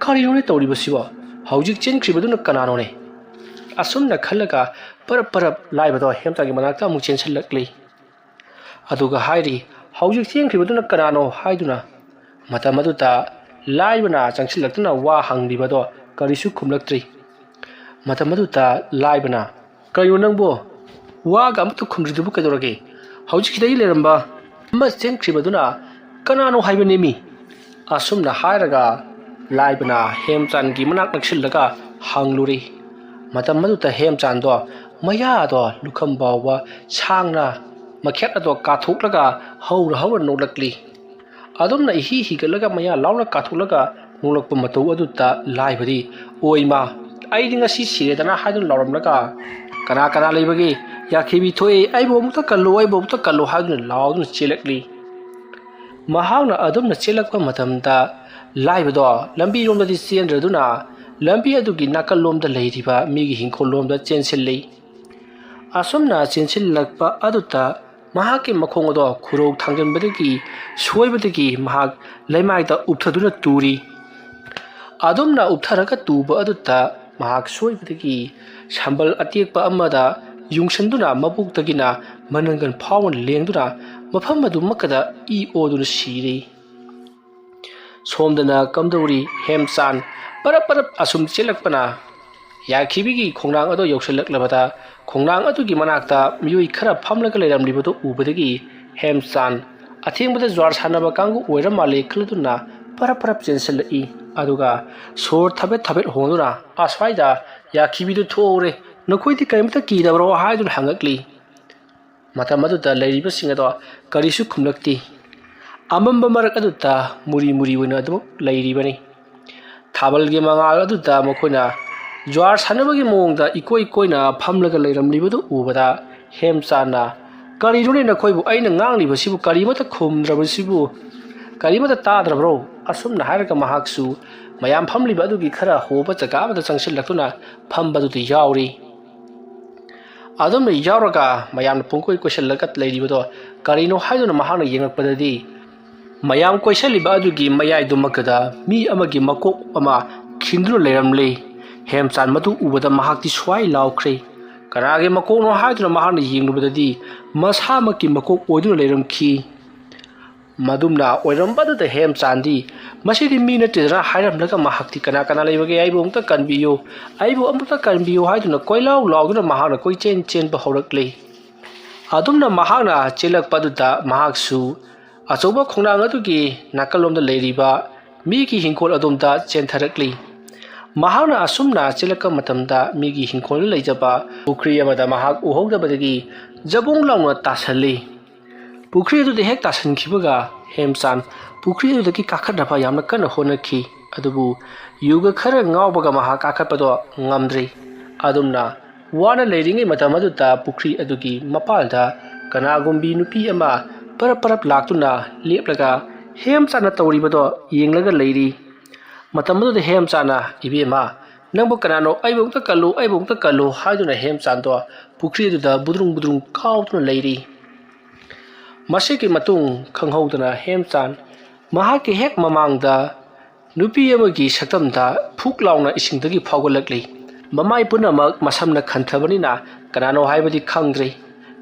"ꯀꯔꯤꯅꯣꯅꯦ ꯇꯧꯔꯤꯕꯁꯤꯕꯣ? ꯍꯧꯖꯤꯛ ꯆꯦꯟꯈ꯭ꯔꯤꯕꯗꯨꯅ ꯀꯅꯥꯅꯣꯅꯦ?" ꯑꯁꯨꯝꯅ ꯈꯜꯂꯒ ꯄꯔꯞ ꯄꯔꯞ ꯂꯥꯏꯕꯗꯣ ꯍꯦꯝꯆꯥꯟꯒꯤ ꯃꯅꯥꯛꯇ ꯑꯃꯨꯛ ꯆꯦꯟꯁꯤꯜꯂꯛꯂꯤ꯫ ꯑꯗꯨꯒ ꯍꯥꯏꯔꯤ, "ꯍꯧꯖꯤꯛ ꯆꯦꯟꯈ꯭ꯔꯤꯕꯗꯨꯅ ꯀꯅꯥꯅꯣ?" ꯍꯥꯏꯗꯨꯅ꯫ ꯃꯇꯝ ꯑꯗꯨꯗ ꯂꯥꯏꯕꯅ ꯆꯪꯁꯤꯜꯂꯛꯇꯨꯅ ꯋꯥ ꯍꯪꯂꯤꯕꯗꯣ ꯀꯔꯤꯁꯨ ꯈꯨꯝꯂꯛꯇ꯭ꯔꯤ꯫ ꯃꯇꯝ ꯑꯗꯨꯗ ꯂꯥꯏꯕꯅ, "ꯀꯩꯅꯣ ꯅꯪꯕꯣ? ꯋꯥꯒ ꯑꯃꯠꯇ ꯈꯨꯝꯗ꯭ꯔꯤꯗꯨꯕꯨ ꯀꯩꯗꯧꯔꯒꯦ? ꯍꯧꯖꯤꯛ ꯁꯤꯗꯒꯤ ꯂꯩꯔꯝꯕ ꯑꯃ ꯆꯦꯟꯈ꯭ꯔꯤꯕꯗꯨꯅ ꯀꯅꯥꯅꯣ ꯍꯥꯏꯕꯅꯦꯃꯤ?" ꯑꯁꯨꯝꯅ ꯍꯥꯏꯔꯒ ꯂꯥꯏꯕꯅ ꯍꯦꯝꯆꯥꯟꯒꯤ ꯃꯅꯥꯛ ꯅꯛꯁꯤꯜꯂꯒ ꯍꯪꯂꯨꯔꯤ꯫ ꯃꯇꯝ ꯑꯗꯨꯗ ꯍꯦꯝꯆꯥꯟꯗꯣ ꯃꯌꯥꯗꯣ ꯂꯨꯈꯝ ꯐꯥꯎꯕ ꯁꯥꯡꯅ ꯃꯈꯦꯠ ꯑꯗꯣ ꯀꯥꯊꯣꯛꯂꯒ ꯍꯧꯔ ꯍꯧꯔ ꯅꯣꯛꯂꯛꯂꯤ꯫ ꯑꯗꯨꯝꯅ ꯏꯍꯤ ꯍꯤꯒꯠꯂꯒ ꯃꯌꯥ ꯂꯥꯎꯅ ꯀꯥꯊꯣꯛꯂꯒ ꯅꯣꯛꯂꯛꯄ ꯃꯇꯧ ꯑꯗꯨꯗ ꯂꯥꯏꯕꯗꯤ, "ꯑꯣꯏ ꯃꯥ, ꯑꯩꯗꯤ ꯉꯁꯤ ꯁꯤꯔꯦꯗꯅ" ꯍꯥꯏꯗꯨꯅ ꯂꯥꯎꯔꯝꯂꯒ, "ꯀꯅꯥ ꯀꯅꯥ ꯂꯩꯕꯒꯦ? ꯌꯥꯈꯤꯕꯤ ꯊꯣꯛꯑꯦ, ꯑꯩꯕꯨ ꯑꯃꯨꯛꯇ ꯀꯜꯂꯨ, ꯑꯩꯕꯨ ꯑꯃꯨꯛꯇ ꯀꯜꯂꯨ" ꯍꯥꯏꯗꯨꯅ ꯂꯥꯎꯗꯨꯅ ꯆꯦꯜꯂꯛꯂꯤ꯫ ꯃꯍꯥꯛꯅ ꯑꯗꯨꯝꯅ ꯆꯦꯜꯂꯛꯄ ꯃꯇꯝꯗ ꯂꯥꯏꯕꯗꯣ ꯂꯝꯕꯤꯔꯣꯝꯗꯗꯤ ꯆꯦꯟꯗ꯭ꯔꯗꯨꯅ ꯂꯝꯕꯤ ꯑꯗꯨꯒꯤ ꯅꯥꯀꯜꯂꯣꯝꯗ ꯂꯩꯔꯤꯕ ꯃꯤꯒꯤ ꯍꯤꯡꯈꯣꯜꯂꯣꯝꯗ ꯆꯦꯟꯁꯤꯜꯂꯤ꯫ ꯑꯁꯨꯝꯅ ꯆꯦꯟꯁꯤꯜꯂꯛꯄ ꯑꯗꯨꯗ ꯃꯍꯥꯛꯀꯤ ꯃꯈꯣꯡ ꯑꯗꯣ ꯈꯨꯔꯧ ꯊꯥꯡꯖꯟꯕꯗꯒꯤ ꯁꯣꯏꯕꯗꯒꯤ ꯃꯍꯥꯛ ꯂꯩꯃꯥꯏꯗ ꯎꯞꯊꯗꯨꯅ ꯇꯨꯔꯤ꯫ ꯑꯗꯨꯝꯅ ꯎꯞꯊꯔꯒ ꯇꯨꯕ ꯑꯗꯨꯗ ꯃꯍꯥꯛ ꯁꯣꯏꯕꯗꯒꯤ ꯁꯝꯕꯜ ꯑꯇꯦꯛꯄ ꯑꯃꯗ ꯌꯨꯡꯁꯟꯗꯨꯅ ꯃꯕꯨꯛꯇꯒꯤꯅ ꯃꯅꯪꯒꯟ ꯐꯥꯎꯅ ꯂꯦꯡꯗꯨꯅ ꯃꯐꯝ ꯑꯗꯨꯃꯛꯀꯗ ꯏ ꯑꯣꯗꯨꯅ ꯁꯤꯔꯦ꯫ ꯁꯣꯝꯗꯅ ꯀꯝꯗꯧꯔꯤ? ꯍꯦꯝꯆꯥꯟ ꯄꯔꯞ ꯄꯔꯞ ꯑꯁꯨꯝ ꯆꯦꯜꯂꯛꯄꯅ ꯌꯥꯈꯤꯕꯤꯒꯤ ꯈꯣꯡꯅꯥꯡ ꯑꯗꯨ ꯌꯧꯁꯤꯜꯂꯛꯂꯕꯗ, ꯈꯣꯡꯅꯥꯡ ꯑꯗꯨꯒꯤ ꯃꯅꯥꯛꯇ ꯃꯤꯑꯣꯏ ꯈꯔ ꯐꯝꯂꯒ ꯂꯩꯔꯝꯂꯤꯕꯗꯨ ꯎꯕꯗꯒꯤ ꯍꯦꯝꯆꯥꯟ ꯑꯊꯦꯡꯕꯗ ꯖ꯭ꯋꯥꯔ ꯁꯥꯟꯅꯕ ꯀꯥꯡꯕꯨ ꯑꯣꯏꯔ ꯃꯥꯜꯂꯦ ꯈꯜꯂꯗꯨꯅ ꯄꯔꯞ ꯄꯔꯞ ꯆꯦꯟꯁꯤꯜꯂꯛꯏ꯫ ꯑꯗꯨꯒ ꯁꯣꯔ ꯊꯕꯦꯠ ꯊꯕꯦꯠ ꯍꯣꯟꯗꯨꯅ, "ꯑꯁ꯭ꯋꯥꯏꯗ ꯌꯥꯈꯤꯕꯤꯗꯨ ꯊꯣꯛꯍꯧꯔꯦ, ꯅꯈꯣꯏꯗꯤ ꯀꯔꯤꯝꯇ ꯀꯤꯗꯕ꯭ꯔꯣ?" ꯍꯥꯏꯗꯨꯅ ꯍꯪꯉꯛꯂꯤ꯫ ꯃꯇꯝ ꯑꯗꯨꯗ ꯂꯩꯔꯤꯕꯁꯤꯡ ꯑꯗꯣ ꯀꯔꯤꯁꯨ ꯈꯨꯝꯂꯛꯇꯦ꯫ ꯑꯃꯝꯕ ꯃꯔꯛ ꯑꯗꯨꯗ ꯃꯨꯔꯤ ꯃꯨꯔꯤ ꯑꯣꯏꯅ ꯑꯗꯨꯃꯛ ꯂꯩꯔꯤꯕꯅꯤ꯫ ꯊꯥꯕꯜꯒꯤ ꯃꯉꯥꯜ ꯑꯗꯨꯗ ꯃꯈꯣꯏꯅ ꯖ꯭ꯋꯥꯔ ꯁꯥꯟꯅꯕꯒꯤ ꯃꯑꯣꯡꯗ ꯏꯀꯣꯏ ꯀꯣꯏꯅ ꯐꯝꯂꯒ ꯂꯩꯔꯝꯂꯤꯕꯗꯨ ꯎꯕꯗ ꯍꯦꯝꯆꯥꯟꯅ, "ꯀꯔꯤꯅꯣꯅꯦ ꯅꯈꯣꯏꯕꯨ ꯑꯩꯅ ꯉꯥꯡꯂꯤꯕꯁꯤꯕꯨ ꯀꯔꯤꯃꯠꯇ ꯈꯨꯝꯗ꯭ꯔꯕꯁꯤꯕꯨ? ꯀꯔꯤꯃꯠꯇ ꯇꯥꯗ꯭ꯔꯕ꯭ꯔꯣ?" ꯑꯁꯨꯝꯅ ꯍꯥꯏꯔꯒ ꯃꯍꯥꯛꯁꯨ ꯃꯌꯥꯝ ꯐꯝꯂꯤꯕ ꯑꯗꯨꯒꯤ ꯈꯔ ꯍꯣꯕ ꯖꯒꯥ ꯑꯃꯗ ꯆꯪꯁꯤꯜꯂꯛꯇꯨꯅ ꯐꯝꯕꯗꯨꯗ ꯌꯥꯎꯔꯤ꯫ ꯑꯗꯨꯝꯅ ꯌꯥꯎꯔꯒ ꯃꯌꯥꯝꯅ ꯄꯨꯡꯀꯣꯏ ꯀꯣꯏꯁꯤꯜꯂꯒ ꯂꯩꯔꯤꯕꯗꯣ ꯀꯔꯤꯅꯣ ꯍꯥꯏꯗꯨꯅ ꯃꯍꯥꯛꯅ ꯌꯦꯡꯂꯛꯄꯗꯗꯤ, ꯃꯌꯥꯝ ꯀꯣꯏꯁꯤꯜꯂꯤꯕ ꯑꯗꯨꯒꯤ ꯃꯌꯥꯏꯗꯨꯃꯛꯇꯗ ꯃꯤ ꯑꯃꯒꯤ ꯃꯀꯣꯛ ꯑꯃ ꯈꯤꯟꯗꯨꯅ ꯂꯩꯔꯝꯂꯦ꯫ ꯍꯦꯝꯆꯥꯟ ꯃꯗꯨ ꯎꯕꯗ ꯃꯍꯥꯛꯇꯤ ꯁ꯭ꯋꯥꯏ ꯂꯥꯎꯈ꯭ꯔꯦ꯫ ꯀꯅꯥꯒꯤ ꯃꯀꯣꯛꯅꯣ ꯍꯥꯏꯗꯨꯅ ꯃꯍꯥꯛꯅ ꯌꯦꯡꯂꯨꯕꯗꯗꯤ ꯃꯁꯥꯃꯛꯀꯤ ꯃꯀꯣꯛ ꯑꯣꯏꯗꯨꯅ ꯂꯩꯔꯝꯈꯤ꯫ ꯃꯗꯨꯝꯅ ꯑꯣꯏꯔꯝꯕꯗꯨꯗ ꯍꯦꯝꯆꯥꯟꯗꯤ, "ꯃꯁꯤꯗꯤ ꯃꯤ ꯅꯠꯇꯦꯗꯅ" ꯍꯥꯏꯔꯝꯂꯒ ꯃꯍꯥꯛꯇꯤ, "ꯀꯅꯥ ꯀꯅꯥ ꯂꯩꯕꯒꯦ? ꯑꯩꯕꯨ ꯑꯃꯨꯛꯇ ꯀꯟꯕꯤꯌꯨ, ꯑꯩꯕꯨ ꯑꯃꯨꯛꯇ ꯀꯟꯕꯤꯌꯨ" ꯍꯥꯏꯗꯨꯅ ꯀꯣꯏꯂꯥꯎ ꯂꯥꯎꯗꯨꯅ ꯃꯍꯥꯛꯅ ꯀꯣꯏꯆꯦꯟ ꯆꯦꯟꯕ ꯍꯧꯔꯛꯂꯤ꯫ ꯑꯗꯨꯝꯅ ꯃꯍꯥꯛꯅ ꯆꯦꯜꯂꯛꯄ ꯑꯗꯨꯗ ꯃꯍꯥꯛꯁꯨ ꯑꯆꯧꯕ ꯈꯣꯡꯅꯥꯡ ꯑꯗꯨꯒꯤ ꯅꯥꯀꯜꯂꯣꯝꯗ ꯂꯩꯔꯤꯕ ꯃꯤꯒꯤ ꯍꯤꯡꯈꯣꯜ ꯑꯗꯣꯝꯗ ꯆꯦꯟꯊꯔꯛꯂꯤ꯫ ꯃꯍꯥꯛꯅ ꯑꯁꯨꯝꯅ ꯆꯦꯜꯂꯛꯄ ꯃꯇꯝꯗ ꯃꯤꯒꯤ ꯍꯤꯡꯈꯣꯜꯗ ꯂꯩꯖꯕ ꯄꯨꯈ꯭ꯔꯤ ꯑꯃꯗ ꯃꯍꯥꯛ ꯎꯍꯧꯗꯕꯗꯒꯤ ꯖꯕꯨꯡ ꯂꯥꯎꯅ ꯇꯥꯁꯜꯂꯤ꯫ ꯄꯨꯈ꯭ꯔꯤ ꯑꯗꯨꯗ ꯍꯦꯛ ꯇꯥꯁꯟꯈꯤꯕꯒ ꯍꯦꯝꯆꯥꯟ ꯄꯨꯈ꯭ꯔꯤ ꯑꯗꯨꯗꯒꯤ ꯀꯥꯈꯠꯅꯕ ꯌꯥꯝꯅ ꯀꯟꯅ ꯍꯣꯠꯅꯈꯤ꯫ ꯑꯗꯨꯕꯨ ꯌꯨꯒ ꯈꯔ ꯉꯥꯎꯕꯒ ꯃꯍꯥꯛ ꯀꯥꯈꯠꯄꯗꯣ ꯉꯝꯗ꯭ꯔꯤ꯫ ꯑꯗꯨꯝꯅ ꯋꯥꯅ ꯂꯩꯔꯤꯉꯩ ꯃꯇꯝ ꯑꯗꯨꯗ ꯄꯨꯈ꯭ꯔꯤ ꯑꯗꯨꯒꯤ ꯃꯄꯥꯜꯗ ꯀꯅꯥꯒꯨꯝꯕꯤ ꯅꯨꯄꯤ ꯑꯃ ꯄꯔꯞ ꯄꯔꯞ ꯂꯥꯛꯇꯨꯅ ꯂꯦꯞꯂꯒ ꯍꯦꯝꯆꯥꯟꯅ ꯇꯧꯔꯤꯕꯗꯣ ꯌꯦꯡꯂꯒ ꯂꯩꯔꯤ꯫ ꯃꯇꯝ ꯑꯗꯨꯗ ꯍꯦꯝꯆꯥꯟꯅ, "ꯏꯕꯦꯝꯃ, ꯅꯪꯕꯨ ꯀꯅꯥꯅꯣ? ꯑꯩꯕꯨ ꯑꯃꯨꯛꯇ ꯀꯜꯂꯨ, ꯑꯩꯕꯨ ꯑꯃꯨꯛꯇ ꯀꯜꯂꯨ" ꯍꯥꯏꯗꯨꯅ ꯍꯦꯝꯆꯥꯟꯗꯣ ꯄꯨꯈ꯭ꯔꯤ ꯑꯗꯨꯗ ꯕꯨꯗ꯭ꯔꯨꯡ ꯕꯨꯗ꯭ꯔꯨꯡ ꯀꯥꯎꯗꯨꯅ ꯂꯩꯔꯤ꯫ ꯃꯁꯤꯒꯤ ꯃꯇꯨꯡ ꯈꯪꯍꯧꯗꯅ ꯍꯦꯝꯆꯥꯟ ꯃꯍꯥꯛꯀꯤ ꯍꯦꯛ ꯃꯃꯥꯡꯗ ꯅꯨꯄꯤ ꯑꯃꯒꯤ ꯁꯛꯇꯝꯗ ꯐꯨꯛ ꯂꯥꯎꯅ ꯏꯁꯤꯡꯗꯒꯤ ꯐꯥꯎꯒꯠꯂꯛꯂꯤ꯫ ꯃꯃꯥꯏ ꯄꯨꯝꯅꯃꯛ ꯃꯁꯝꯅ ꯈꯟꯊꯕꯅꯤꯅ ꯀꯅꯥꯅꯣ ꯍꯥꯏꯕꯗꯤ ꯈꯪꯗ꯭ꯔꯦ꯫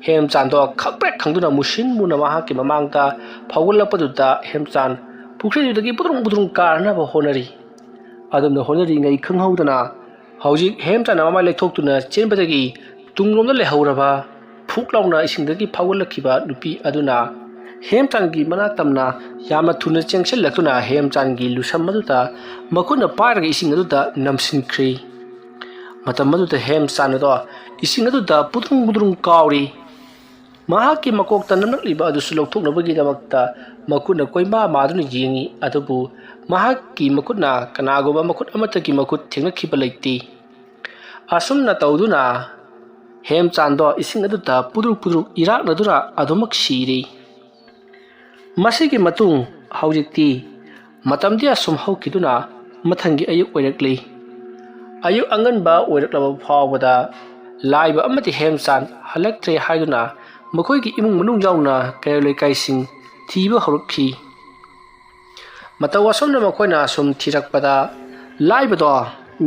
ꯍꯦꯝꯆꯥꯟꯗꯣ ꯈꯪꯄ꯭ꯔꯦꯛ ꯈꯪꯗꯨꯅ ꯃꯨꯁꯤꯟ ꯃꯨꯅ ꯃꯍꯥꯛꯀꯤ ꯃꯃꯥꯡꯗ ꯐꯥꯎꯒꯠꯂꯛꯄꯗꯨꯗ ꯍꯦꯝꯆꯥꯟ ꯄꯨꯈ꯭ꯔꯤꯗꯨꯗꯒꯤ ꯄꯨꯗ꯭ꯔꯨꯡ ꯄꯨꯗ꯭ꯔꯨꯡ ꯀꯥꯔꯅꯕ ꯍꯣꯠꯅꯔꯤ꯫ ꯑꯗꯨꯝꯅ ꯍꯣꯠꯅꯔꯤꯉꯩ ꯈꯪꯍꯧꯗꯅ ꯍꯧꯖꯤꯛ ꯍꯦꯝꯆꯥꯟꯅ ꯃꯃꯥꯏ ꯂꯩꯊꯣꯛꯇꯨꯅ ꯆꯦꯟꯕꯗꯒꯤ ꯇꯨꯡꯂꯣꯝꯗ ꯂꯩꯍꯧꯔꯕ ꯐꯨꯛ ꯂꯥꯎꯅ ꯏꯁꯤꯡꯗꯒꯤ ꯐꯥꯎꯒꯠꯂꯛꯈꯤꯕ ꯅꯨꯄꯤ ꯑꯗꯨꯅ ꯍꯦꯝꯆꯥꯟꯒꯤ ꯃꯅꯥꯛ ꯇꯝꯅ ꯌꯥꯝꯅ ꯊꯨꯅ ꯆꯦꯟꯁꯤꯜꯂꯛꯇꯨꯅ ꯍꯦꯝꯆꯥꯟꯒꯤ ꯂꯨꯁꯝ ꯑꯗꯨꯗ ꯃꯈꯨꯠꯅ ꯄꯥꯏꯔꯒ ꯏꯁꯤꯡ ꯑꯗꯨꯗ ꯅꯝꯁꯤꯟꯈ꯭ꯔꯦ꯫ ꯃꯇꯝ ꯑꯗꯨꯗ ꯍꯦꯝꯆꯥꯟ ꯑꯗꯣ ꯏꯁꯤꯡ ꯑꯗꯨꯗ ꯄꯨꯗ꯭ꯔꯨꯡ ꯄꯨꯗ꯭ꯔꯨꯡ ꯀꯥꯎꯔꯤ꯫ ꯃꯍꯥꯛꯀꯤ ꯃꯀꯣꯛꯇ ꯅꯝꯂꯛꯂꯤꯕ ꯑꯗꯨꯁꯨ ꯂꯧꯊꯣꯛꯅꯕꯒꯤꯗꯃꯛꯇ ꯃꯈꯨꯠꯅ ꯀꯣꯏꯃꯥ ꯃꯥꯗꯨꯅ ꯌꯦꯡꯏ, ꯑꯗꯨꯕꯨ ꯃꯍꯥꯛꯀꯤ ꯃꯈꯨꯠꯅ ꯀꯅꯥꯒꯨꯝꯕ ꯃꯈꯨꯠ ꯑꯃꯠꯇꯒꯤ ꯃꯈꯨꯠ ꯊꯦꯡꯅꯈꯤꯕ ꯂꯩꯇꯦ꯫ ꯑꯁꯨꯝꯅ ꯇꯧꯗꯨꯅ ꯍꯦꯝꯆꯥꯟꯗꯣ ꯏꯁꯤꯡ ꯑꯗꯨꯗ ꯄꯨꯗ꯭ꯔꯨꯛ ꯄꯨꯗ꯭ꯔꯨꯛ ꯏꯔꯥꯛꯅꯗꯨꯅ ꯑꯗꯨꯃꯛ ꯁꯤꯔꯦ꯫ ꯃꯁꯤꯒꯤ ꯃꯇꯨꯡ ꯍꯧꯖꯤꯛꯇꯤ ꯃꯇꯝꯗꯤ ꯑꯁꯨꯝ ꯍꯧꯈꯤꯗꯨꯅ ꯃꯊꯪꯒꯤ ꯑꯌꯨꯛ ꯑꯣꯏꯔꯛꯂꯤ꯫ ꯑꯌꯨꯛ ꯑꯉꯟꯕ ꯑꯣꯏꯔꯛꯂꯕ ꯐꯥꯎꯕꯗ ꯂꯥꯏꯕ ꯑꯃꯗꯤ ꯍꯦꯝꯆꯥꯟ ꯍꯜꯂꯛꯇ꯭ꯔꯦ ꯍꯥꯏꯗꯨꯅ ꯃꯈꯣꯏꯒꯤ ꯏꯃꯨꯡ ꯃꯅꯨꯡ ꯌꯥꯎꯅ ꯀꯩꯔꯣꯜ ꯂꯩꯀꯥꯏꯁꯤꯡ ꯊꯤꯕ ꯍꯧꯔꯛꯈꯤ꯫ ꯃꯇꯧ ꯑꯁꯨꯝꯅ ꯃꯈꯣꯏꯅ ꯑꯁꯨꯝ ꯊꯤꯔꯛꯄꯗ ꯂꯥꯏꯕꯗꯣ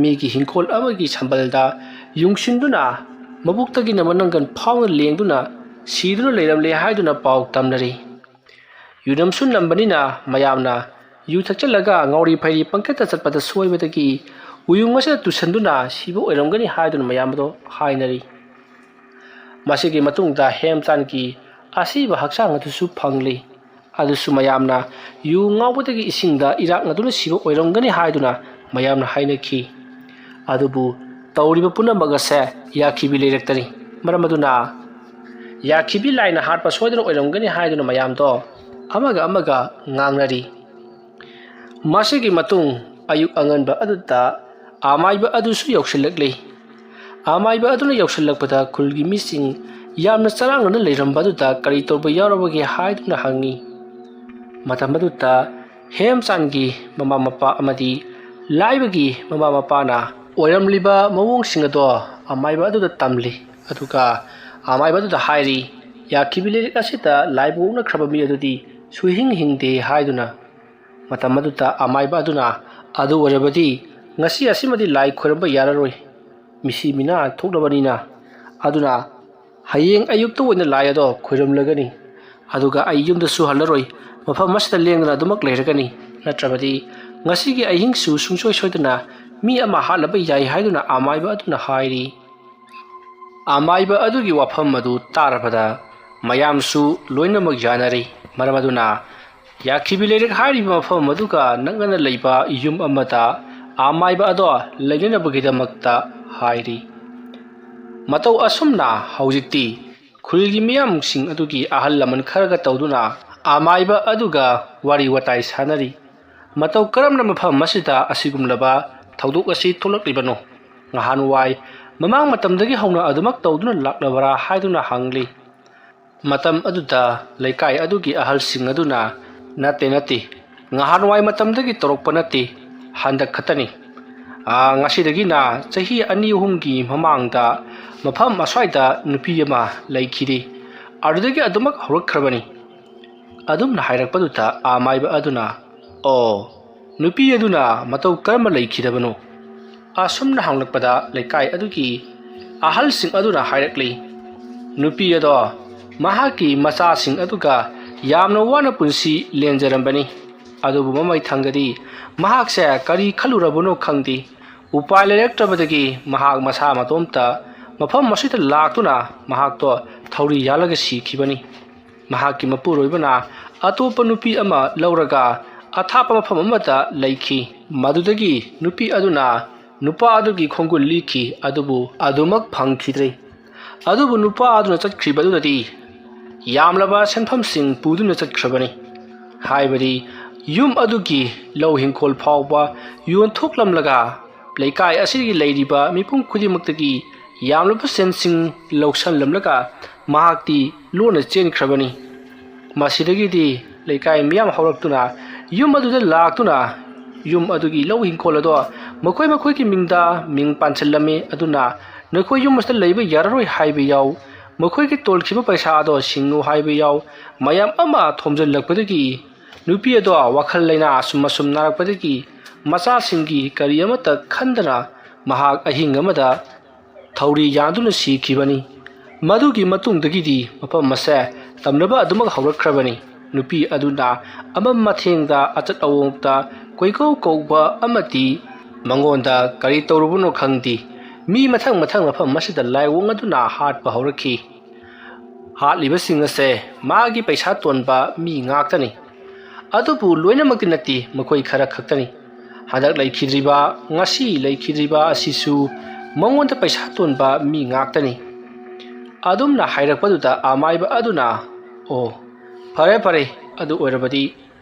ꯃꯤꯒꯤ ꯍꯤꯡꯈꯣꯜ ꯑꯃꯒꯤ ꯁꯝꯕꯜꯗ ꯌꯨꯡꯁꯤꯟꯗꯨꯅ ꯃꯕꯨꯛꯇꯒꯤꯅ ꯃꯅꯪꯒꯟ ꯐꯥꯎꯅ ꯂꯦꯡꯗꯨꯅ ꯁꯤꯗꯨꯅ ꯂꯩꯔꯝꯂꯦ ꯍꯥꯏꯗꯨꯅ ꯄꯥꯎ ꯇꯝꯅꯔꯤ꯫ ꯌꯨꯅꯝꯁꯨ ꯅꯝꯕꯅꯤꯅ ꯃꯌꯥꯝꯅ ꯌꯨ ꯊꯛꯆꯜꯂꯒ ꯉꯥꯎꯔꯤ ꯐꯩꯔꯤ ꯄꯪꯆꯠꯇ ꯆꯠꯄꯗ ꯁꯣꯏꯕꯗꯒꯤ ꯎꯌꯨꯡ ꯑꯁꯤꯗ ꯇꯨꯁꯟꯗꯨꯅ ꯁꯤꯕ ꯑꯣꯏꯔꯝꯒꯅꯤ ꯍꯥꯏꯗꯨꯅ ꯃꯌꯥꯝ ꯑꯗꯣ ꯍꯥꯏꯅꯔꯤ꯫ ꯃꯁꯤꯒꯤ ꯃꯇꯨꯡꯗ ꯍꯦꯝꯆꯥꯟꯒꯤ ꯑꯁꯤꯕ ꯍꯛꯆꯥꯡ ꯑꯗꯨꯁꯨ ꯐꯪꯂꯤ꯫ ꯑꯗꯨꯁꯨ ꯃꯌꯥꯝꯅ ꯌꯨ ꯉꯥꯎꯕꯗꯒꯤ ꯏꯁꯤꯡꯗ ꯏꯔꯥꯛꯅꯗꯨꯅ ꯁꯤꯕ ꯑꯣꯏꯔꯝꯒꯅꯤ ꯍꯥꯏꯗꯨꯅ ꯃꯌꯥꯝꯅ ꯍꯥꯏꯅꯈꯤ꯫ ꯑꯗꯨꯕꯨ ꯇꯧꯔꯤꯕ ꯄꯨꯝꯅꯃꯛ ꯑꯁꯦ ꯌꯥꯈꯤꯕꯤ ꯂꯩꯔꯛꯇꯅꯤ꯫ ꯃꯔꯝ ꯑꯗꯨꯅ ꯌꯥꯈꯤꯕꯤ ꯂꯥꯏꯅ ꯍꯥꯠꯄ ꯁꯣꯏꯗꯅ ꯑꯣꯏꯔꯝꯒꯅꯤ ꯍꯥꯏꯗꯨꯅ ꯃꯌꯥꯝꯗꯣ ꯑꯃꯒ ꯑꯃꯒ ꯉꯥꯡꯅꯔꯤ꯫ ꯃꯁꯤꯒꯤ ꯃꯇꯨꯡ ꯑꯌꯨꯛ ꯑꯉꯟꯕ ꯑꯗꯨꯗ ꯑꯃꯥꯏꯕ ꯑꯗꯨꯁꯨ ꯌꯧꯁꯤꯜꯂꯛꯂꯤ꯫ ꯑꯃꯥꯏꯕ ꯑꯗꯨꯅ ꯌꯧꯁꯤꯜꯂꯛꯄꯗ ꯈꯨꯜꯒꯤ ꯃꯤꯁꯤꯡ ꯌꯥꯝꯅ ꯆꯔꯥꯡꯅꯅ ꯂꯩꯔꯝꯕ ꯑꯗꯨꯗ ꯀꯔꯤ ꯇꯧꯕ ꯌꯥꯎꯔꯕꯒꯦ ꯍꯥꯏꯗꯨꯅ ꯍꯪꯉꯤ꯫ ꯃꯇꯝ ꯑꯗꯨꯗ ꯍꯦꯝꯆꯥꯟꯒꯤ ꯃꯃꯥ ꯃꯄꯥ ꯑꯃꯗꯤ ꯂꯥꯏꯕꯒꯤ ꯃꯃꯥ ꯃꯄꯥꯅ ꯑꯣꯏꯔꯝꯂꯤꯕ ꯃꯑꯣꯡꯁꯤꯡ ꯑꯗꯣ ꯑꯃꯥꯏꯕ ꯑꯗꯨꯗ ꯇꯝꯂꯤ꯫ ꯑꯗꯨꯒ ꯑꯃꯥꯏꯕ ꯑꯗꯨꯗ ꯍꯥꯏꯔꯤ, "ꯌꯥꯈꯤꯕꯤ ꯂꯩꯔꯤꯛ ꯑꯁꯤꯗ ꯂꯥꯏꯕꯨ ꯑꯣꯛꯅꯈ꯭ꯔꯕ ꯃꯤ ꯑꯗꯨꯗꯤ ꯁꯨꯍꯤꯡ ꯍꯤꯡꯗꯦ" ꯍꯥꯏꯗꯨꯅ꯫ ꯃꯇꯝ ꯑꯗꯨꯗ ꯑꯃꯥꯏꯕ ꯑꯗꯨꯅ, "ꯑꯗꯨ ꯑꯣꯏꯔꯕꯗꯤ ꯉꯁꯤ ꯑꯁꯤꯃꯗꯤ ꯂꯥꯏ ꯈꯣꯏꯔꯝꯕ ꯌꯥꯔꯔꯣꯏ꯫ ꯃꯤꯁꯤ ꯃꯤꯅꯥ ꯊꯣꯛꯂꯕꯅꯤꯅ꯫ ꯑꯗꯨꯅ ꯍꯌꯦꯡ ꯑꯌꯨꯛꯇ ꯑꯣꯏꯅ ꯂꯥꯏ ꯑꯗꯣ ꯈꯣꯏꯔꯝꯂꯒꯅꯤ꯫ ꯑꯗꯨꯒ ꯑꯩ ꯌꯨꯝꯗꯁꯨ ꯍꯜꯂꯔꯣꯏ, ꯃꯐꯝ ꯑꯁꯤꯗ ꯂꯦꯡꯗꯅ ꯑꯗꯨꯃꯛ ꯂꯩꯔꯒꯅꯤ꯫ ꯅꯠꯇ꯭ꯔꯕꯗꯤ ꯉꯁꯤꯒꯤ ꯑꯍꯤꯡꯁꯨ ꯁꯨꯡꯁꯣꯏ ꯁꯣꯏꯗꯅ ꯃꯤ ꯑꯃ ꯍꯥꯠꯂꯕ ꯌꯥꯏ ꯍꯥꯏꯗꯨꯅ ꯑꯃꯥꯏꯕ ꯑꯗꯨꯅ ꯍꯥꯏꯔꯤ꯫ ꯑꯃꯥꯏꯕ ꯑꯗꯨꯒꯤ ꯋꯥꯐꯝ ꯑꯗꯨ ꯇꯥꯔꯕꯗ ꯃꯌꯥꯝꯁꯨ ꯂꯣꯏꯅꯃꯛ ꯌꯥꯅꯔꯤ꯫ ꯃꯔꯝ ꯑꯗꯨꯅ ꯌꯥꯈꯤꯕꯤ ꯂꯩꯔꯛ ꯍꯥꯏꯔꯤꯕ ꯃꯐꯝ ꯑꯗꯨꯒ ꯅꯛꯅꯅ ꯂꯩꯕ ꯌꯨꯝ ꯑꯃꯗ ꯑꯃꯥꯏꯕ ꯑꯗꯣ ꯂꯩꯅꯅꯕꯒꯤꯗꯃꯛꯇ ꯍꯥꯏꯔꯤ꯫ ꯃꯇꯧ ꯑꯁꯨꯝꯅ ꯍꯧꯖꯤꯛꯇꯤ ꯈꯨꯜꯒꯤ ꯃꯤꯌꯥꯝꯁꯤꯡ ꯑꯗꯨꯒꯤ ꯑꯍꯜ ꯂꯃꯟ ꯈꯔꯒ ꯇꯧꯗꯨꯅ ꯑꯃꯥꯏꯕ ꯑꯗꯨꯒ ꯋꯥꯔꯤ ꯋꯥꯇꯥꯏ ꯁꯥꯟꯅꯔꯤ꯫ ꯃꯇꯧ ꯀꯔꯝꯅ ꯃꯐꯝ ꯑꯁꯤꯗ ꯑꯁꯤꯒꯨꯝꯂꯕ ꯊꯧꯗꯣꯛ ꯑꯁꯤ ꯊꯣꯛꯂꯛꯂꯤꯕꯅꯣ? ꯅꯍꯥꯟꯋꯥꯏ ꯃꯃꯥꯡ ꯃꯇꯝꯗꯒꯤ ꯍꯧꯅ ꯑꯗꯨꯃꯛ ꯇꯧꯗꯨꯅ ꯂꯥꯛꯂꯕ꯭ꯔꯥ ꯍꯥꯏꯗꯨꯅ ꯍꯪꯂꯤ꯫ ꯃꯇꯝ ꯑꯗꯨꯗ ꯂꯩꯀꯥꯏ ꯑꯗꯨꯒꯤ ꯑꯍꯜꯁꯤꯡ ꯑꯗꯨꯅ, "ꯅꯠꯇꯦ, ꯅꯠꯇꯦ, ꯅꯍꯥꯟꯋꯥꯏ ꯃꯇꯝꯗꯒꯤ ꯇꯧꯔꯛꯄ ꯅꯠꯇꯦ, ꯍꯟꯗꯛ ꯈꯛꯇꯅꯤ꯫ ꯑꯥ, ꯉꯁꯤꯗꯒꯤꯅ ꯆꯍꯤ ꯑꯅꯤ ꯑꯍꯨꯝꯒꯤ ꯃꯃꯥꯡꯗ ꯃꯐꯝ ꯑꯁ꯭ꯋꯥꯏꯗ ꯅꯨꯄꯤ ꯑꯃ ꯂꯩꯈꯤꯗꯦ, ꯑꯗꯨꯗꯒꯤ ꯑꯗꯨꯃꯛ ꯍꯧꯔꯛꯈ꯭ꯔꯕꯅꯤ"꯫ ꯑꯗꯨꯝꯅ ꯍꯥꯏꯔꯛꯄꯗꯨꯗ ꯑꯃꯥꯏꯕ ꯑꯗꯨꯅ, "ꯑꯣ, ꯅꯨꯄꯤ ꯑꯗꯨꯅ ꯃꯇꯧ ꯀꯔꯝꯕ ꯂꯩꯈꯤꯗꯕꯅꯣ?" ꯑꯁꯨꯝꯅ ꯍꯪꯂꯛꯄꯗ ꯂꯩꯀꯥꯏ ꯑꯗꯨꯒꯤ ꯑꯍꯜꯁꯤꯡ ꯑꯗꯨꯅ ꯍꯥꯏꯔꯛꯂꯤ, ꯅꯨꯄꯤ ꯑꯗꯣ ꯃꯍꯥꯛꯀꯤ ꯃꯆꯥꯁꯤꯡ ꯑꯗꯨꯒ ꯌꯥꯝꯅ ꯋꯥꯅ ꯄꯨꯟꯁꯤ ꯂꯦꯟꯖꯔꯝꯕꯅꯤ꯫ ꯑꯗꯨꯕꯨ ꯃꯃꯩꯊꯪꯗꯗꯤ ꯃꯍꯥꯛꯁꯦ ꯀꯔꯤ ꯈꯜꯂꯨꯔꯕꯅꯣ ꯈꯪꯗꯦ, ꯎꯄꯥꯏ ꯂꯩꯔꯛꯇ꯭ꯔꯕꯗꯒꯤ ꯃꯍꯥꯛ ꯃꯁꯥ ꯃꯇꯣꯝꯇ ꯃꯐꯝ ꯑꯁꯤꯗ ꯂꯥꯛꯇꯨꯅ ꯃꯍꯥꯛꯇꯣ ꯊꯧꯔꯤ ꯌꯥꯜꯂꯒ ꯁꯤꯈꯤꯕꯅꯤ꯫ ꯃꯍꯥꯛꯀꯤ ꯃꯄꯨꯔꯣꯏꯕꯅ ꯑꯇꯣꯞꯄ ꯅꯨꯄꯤ ꯑꯃ ꯂꯧꯔꯒ ꯑꯊꯥꯞꯄ ꯃꯐꯝ ꯑꯃꯗ ꯂꯩꯈꯤ꯫ ꯃꯗꯨꯗꯒꯤ ꯅꯨꯄꯤ ꯑꯗꯨꯅ ꯅꯨꯄꯥ ꯑꯗꯨꯒꯤ ꯈꯣꯡꯒꯨꯜ ꯂꯤꯈꯤ, ꯑꯗꯨꯕꯨ ꯑꯗꯨꯃꯛ ꯐꯪꯈꯤꯗ꯭ꯔꯦ꯫ ꯑꯗꯨꯕꯨ ꯅꯨꯄꯥ ꯑꯗꯨꯅ ꯆꯠꯈ꯭ꯔꯤꯕ ꯑꯗꯨꯗꯗꯤ ꯌꯥꯝꯂꯕ ꯁꯦꯟꯐꯝꯁꯤꯡ ꯄꯨꯗꯨꯅ ꯆꯠꯈ꯭ꯔꯕꯅꯤ꯫ ꯍꯥꯏꯕꯗꯤ ꯌꯨꯝ ꯑꯗꯨꯒꯤ ꯂꯧ ꯍꯤꯡꯈꯣꯜ ꯐꯥꯎꯕ ꯌꯣꯟꯊꯣꯛꯂꯝꯂꯒ ꯂꯩꯀꯥꯏ ꯑꯁꯤꯒꯤ ꯂꯩꯔꯤꯕ ꯃꯤꯄꯨꯝ ꯈꯨꯗꯤꯡꯃꯛꯇꯒꯤ ꯌꯥꯝꯂꯕ ꯁꯦꯟꯁꯤꯡ ꯂꯧꯁꯜꯂꯝꯂꯒ ꯃꯍꯥꯛꯇꯤ ꯂꯣꯟꯅ ꯆꯦꯟꯈ꯭ꯔꯕꯅꯤ꯫ ꯃꯁꯤꯗꯒꯤꯗꯤ ꯂꯩꯀꯥꯏ ꯃꯤꯌꯥꯝ ꯍꯧꯔꯛꯇꯨꯅ ꯌꯨꯝ ꯑꯗꯨꯗ ꯂꯥꯛꯇꯨꯅ ꯌꯨꯝ ꯑꯗꯨꯒꯤ ꯂꯧ ꯍꯤꯡꯈꯣꯜ ꯑꯗꯣ ꯃꯈꯣꯏ ꯃꯈꯣꯏꯒꯤ ꯃꯤꯡꯗ ꯃꯤꯡ ꯄꯥꯟꯁꯤꯜꯂꯝꯃꯤ꯫ ꯑꯗꯨꯅ ꯅꯈꯣꯏ ꯌꯨꯝ ꯑꯁꯤꯗ ꯂꯩꯕ ꯌꯥꯔꯔꯣꯏ ꯍꯥꯏꯕ ꯌꯥꯎ, ꯃꯈꯣꯏꯒꯤ ꯇꯣꯜꯈꯤꯕ ꯄꯩꯁꯥ ꯑꯗꯣ ꯁꯤꯡꯉꯨ ꯍꯥꯏꯕ ꯌꯥꯎ, ꯃꯌꯥꯝ ꯑꯃ ꯊꯣꯝꯖꯤꯜꯂꯛꯄꯗꯒꯤ ꯅꯨꯄꯤ ꯑꯗꯣ ꯋꯥꯈꯜ ꯂꯩꯅꯥ ꯑꯁꯨꯝ ꯑꯁꯨꯝ ꯅꯥꯔꯛꯄꯗꯒꯤ ꯃꯆꯥꯁꯤꯡꯒꯤ ꯀꯔꯤ ꯑꯃꯠꯇ ꯈꯟꯗꯅ ꯃꯍꯥꯛ ꯑꯍꯤꯡ ꯑꯃꯗ ꯊꯧꯔꯤ ꯌꯥꯟꯗꯨꯅ ꯁꯤꯈꯤꯕꯅꯤ꯫ ꯃꯗꯨꯒꯤ ꯃꯇꯨꯡꯗꯒꯤꯗꯤ ꯃꯐꯝ ꯑꯁꯦ ꯇꯝꯅꯕ ꯑꯗꯨꯃꯛ ꯍꯧꯔꯛꯈ꯭ꯔꯕꯅꯤ꯫ ꯅꯨꯄꯤ ꯑꯗꯨꯅ ꯑꯃꯝ ꯑꯊꯦꯡꯗ ꯑꯆꯠ ꯑꯋꯣꯡꯇ ꯀꯣꯏꯀꯧ ꯀꯧꯕ ꯑꯃꯗꯤ ꯃꯉꯣꯟꯗ ꯀꯔꯤ ꯇꯧꯔꯨꯕꯅꯣ ꯈꯪꯗꯦ, ꯃꯤ ꯃꯊꯪ ꯃꯊꯪ ꯃꯐꯝ ꯑꯁꯤꯗ ꯂꯥꯏꯑꯣꯡ ꯑꯗꯨꯅ ꯍꯥꯠꯄ ꯍꯧꯔꯛꯈꯤ꯫ ꯍꯥꯠꯂꯤꯕꯁꯤꯡ ꯑꯁꯦ ꯃꯥꯒꯤ ꯄꯩꯁꯥ ꯇꯣꯟꯕ ꯃꯤ ꯉꯥꯛꯇꯅꯤ꯫ ꯑꯗꯨꯕꯨ ꯂꯣꯏꯅꯃꯛꯇꯤ ꯅꯠꯇꯦ, ꯃꯈꯣꯏ ꯈꯔ ꯈꯛꯇꯅꯤ꯫ ꯍꯟꯗꯛ ꯂꯩꯈꯤꯗ꯭ꯔꯤꯕ, ꯉꯁꯤ ꯂꯩꯈꯤꯗ꯭ꯔꯤꯕ ꯑꯁꯤꯁꯨ ꯃꯉꯣꯟꯗ ꯄꯩꯁꯥ ꯇꯣꯟꯕ ꯃꯤ ꯉꯥꯛꯇꯅꯤ꯫ ꯑꯗꯨꯝꯅ ꯍꯥꯏꯔꯛꯄꯗꯨꯗ ꯑꯃꯥꯏꯕ ꯑꯗꯨꯅ, "ꯑꯣ, ꯐꯔꯦ ꯐꯔꯦ, ꯑꯗꯨ ꯑꯣꯏꯔꯕꯗꯤ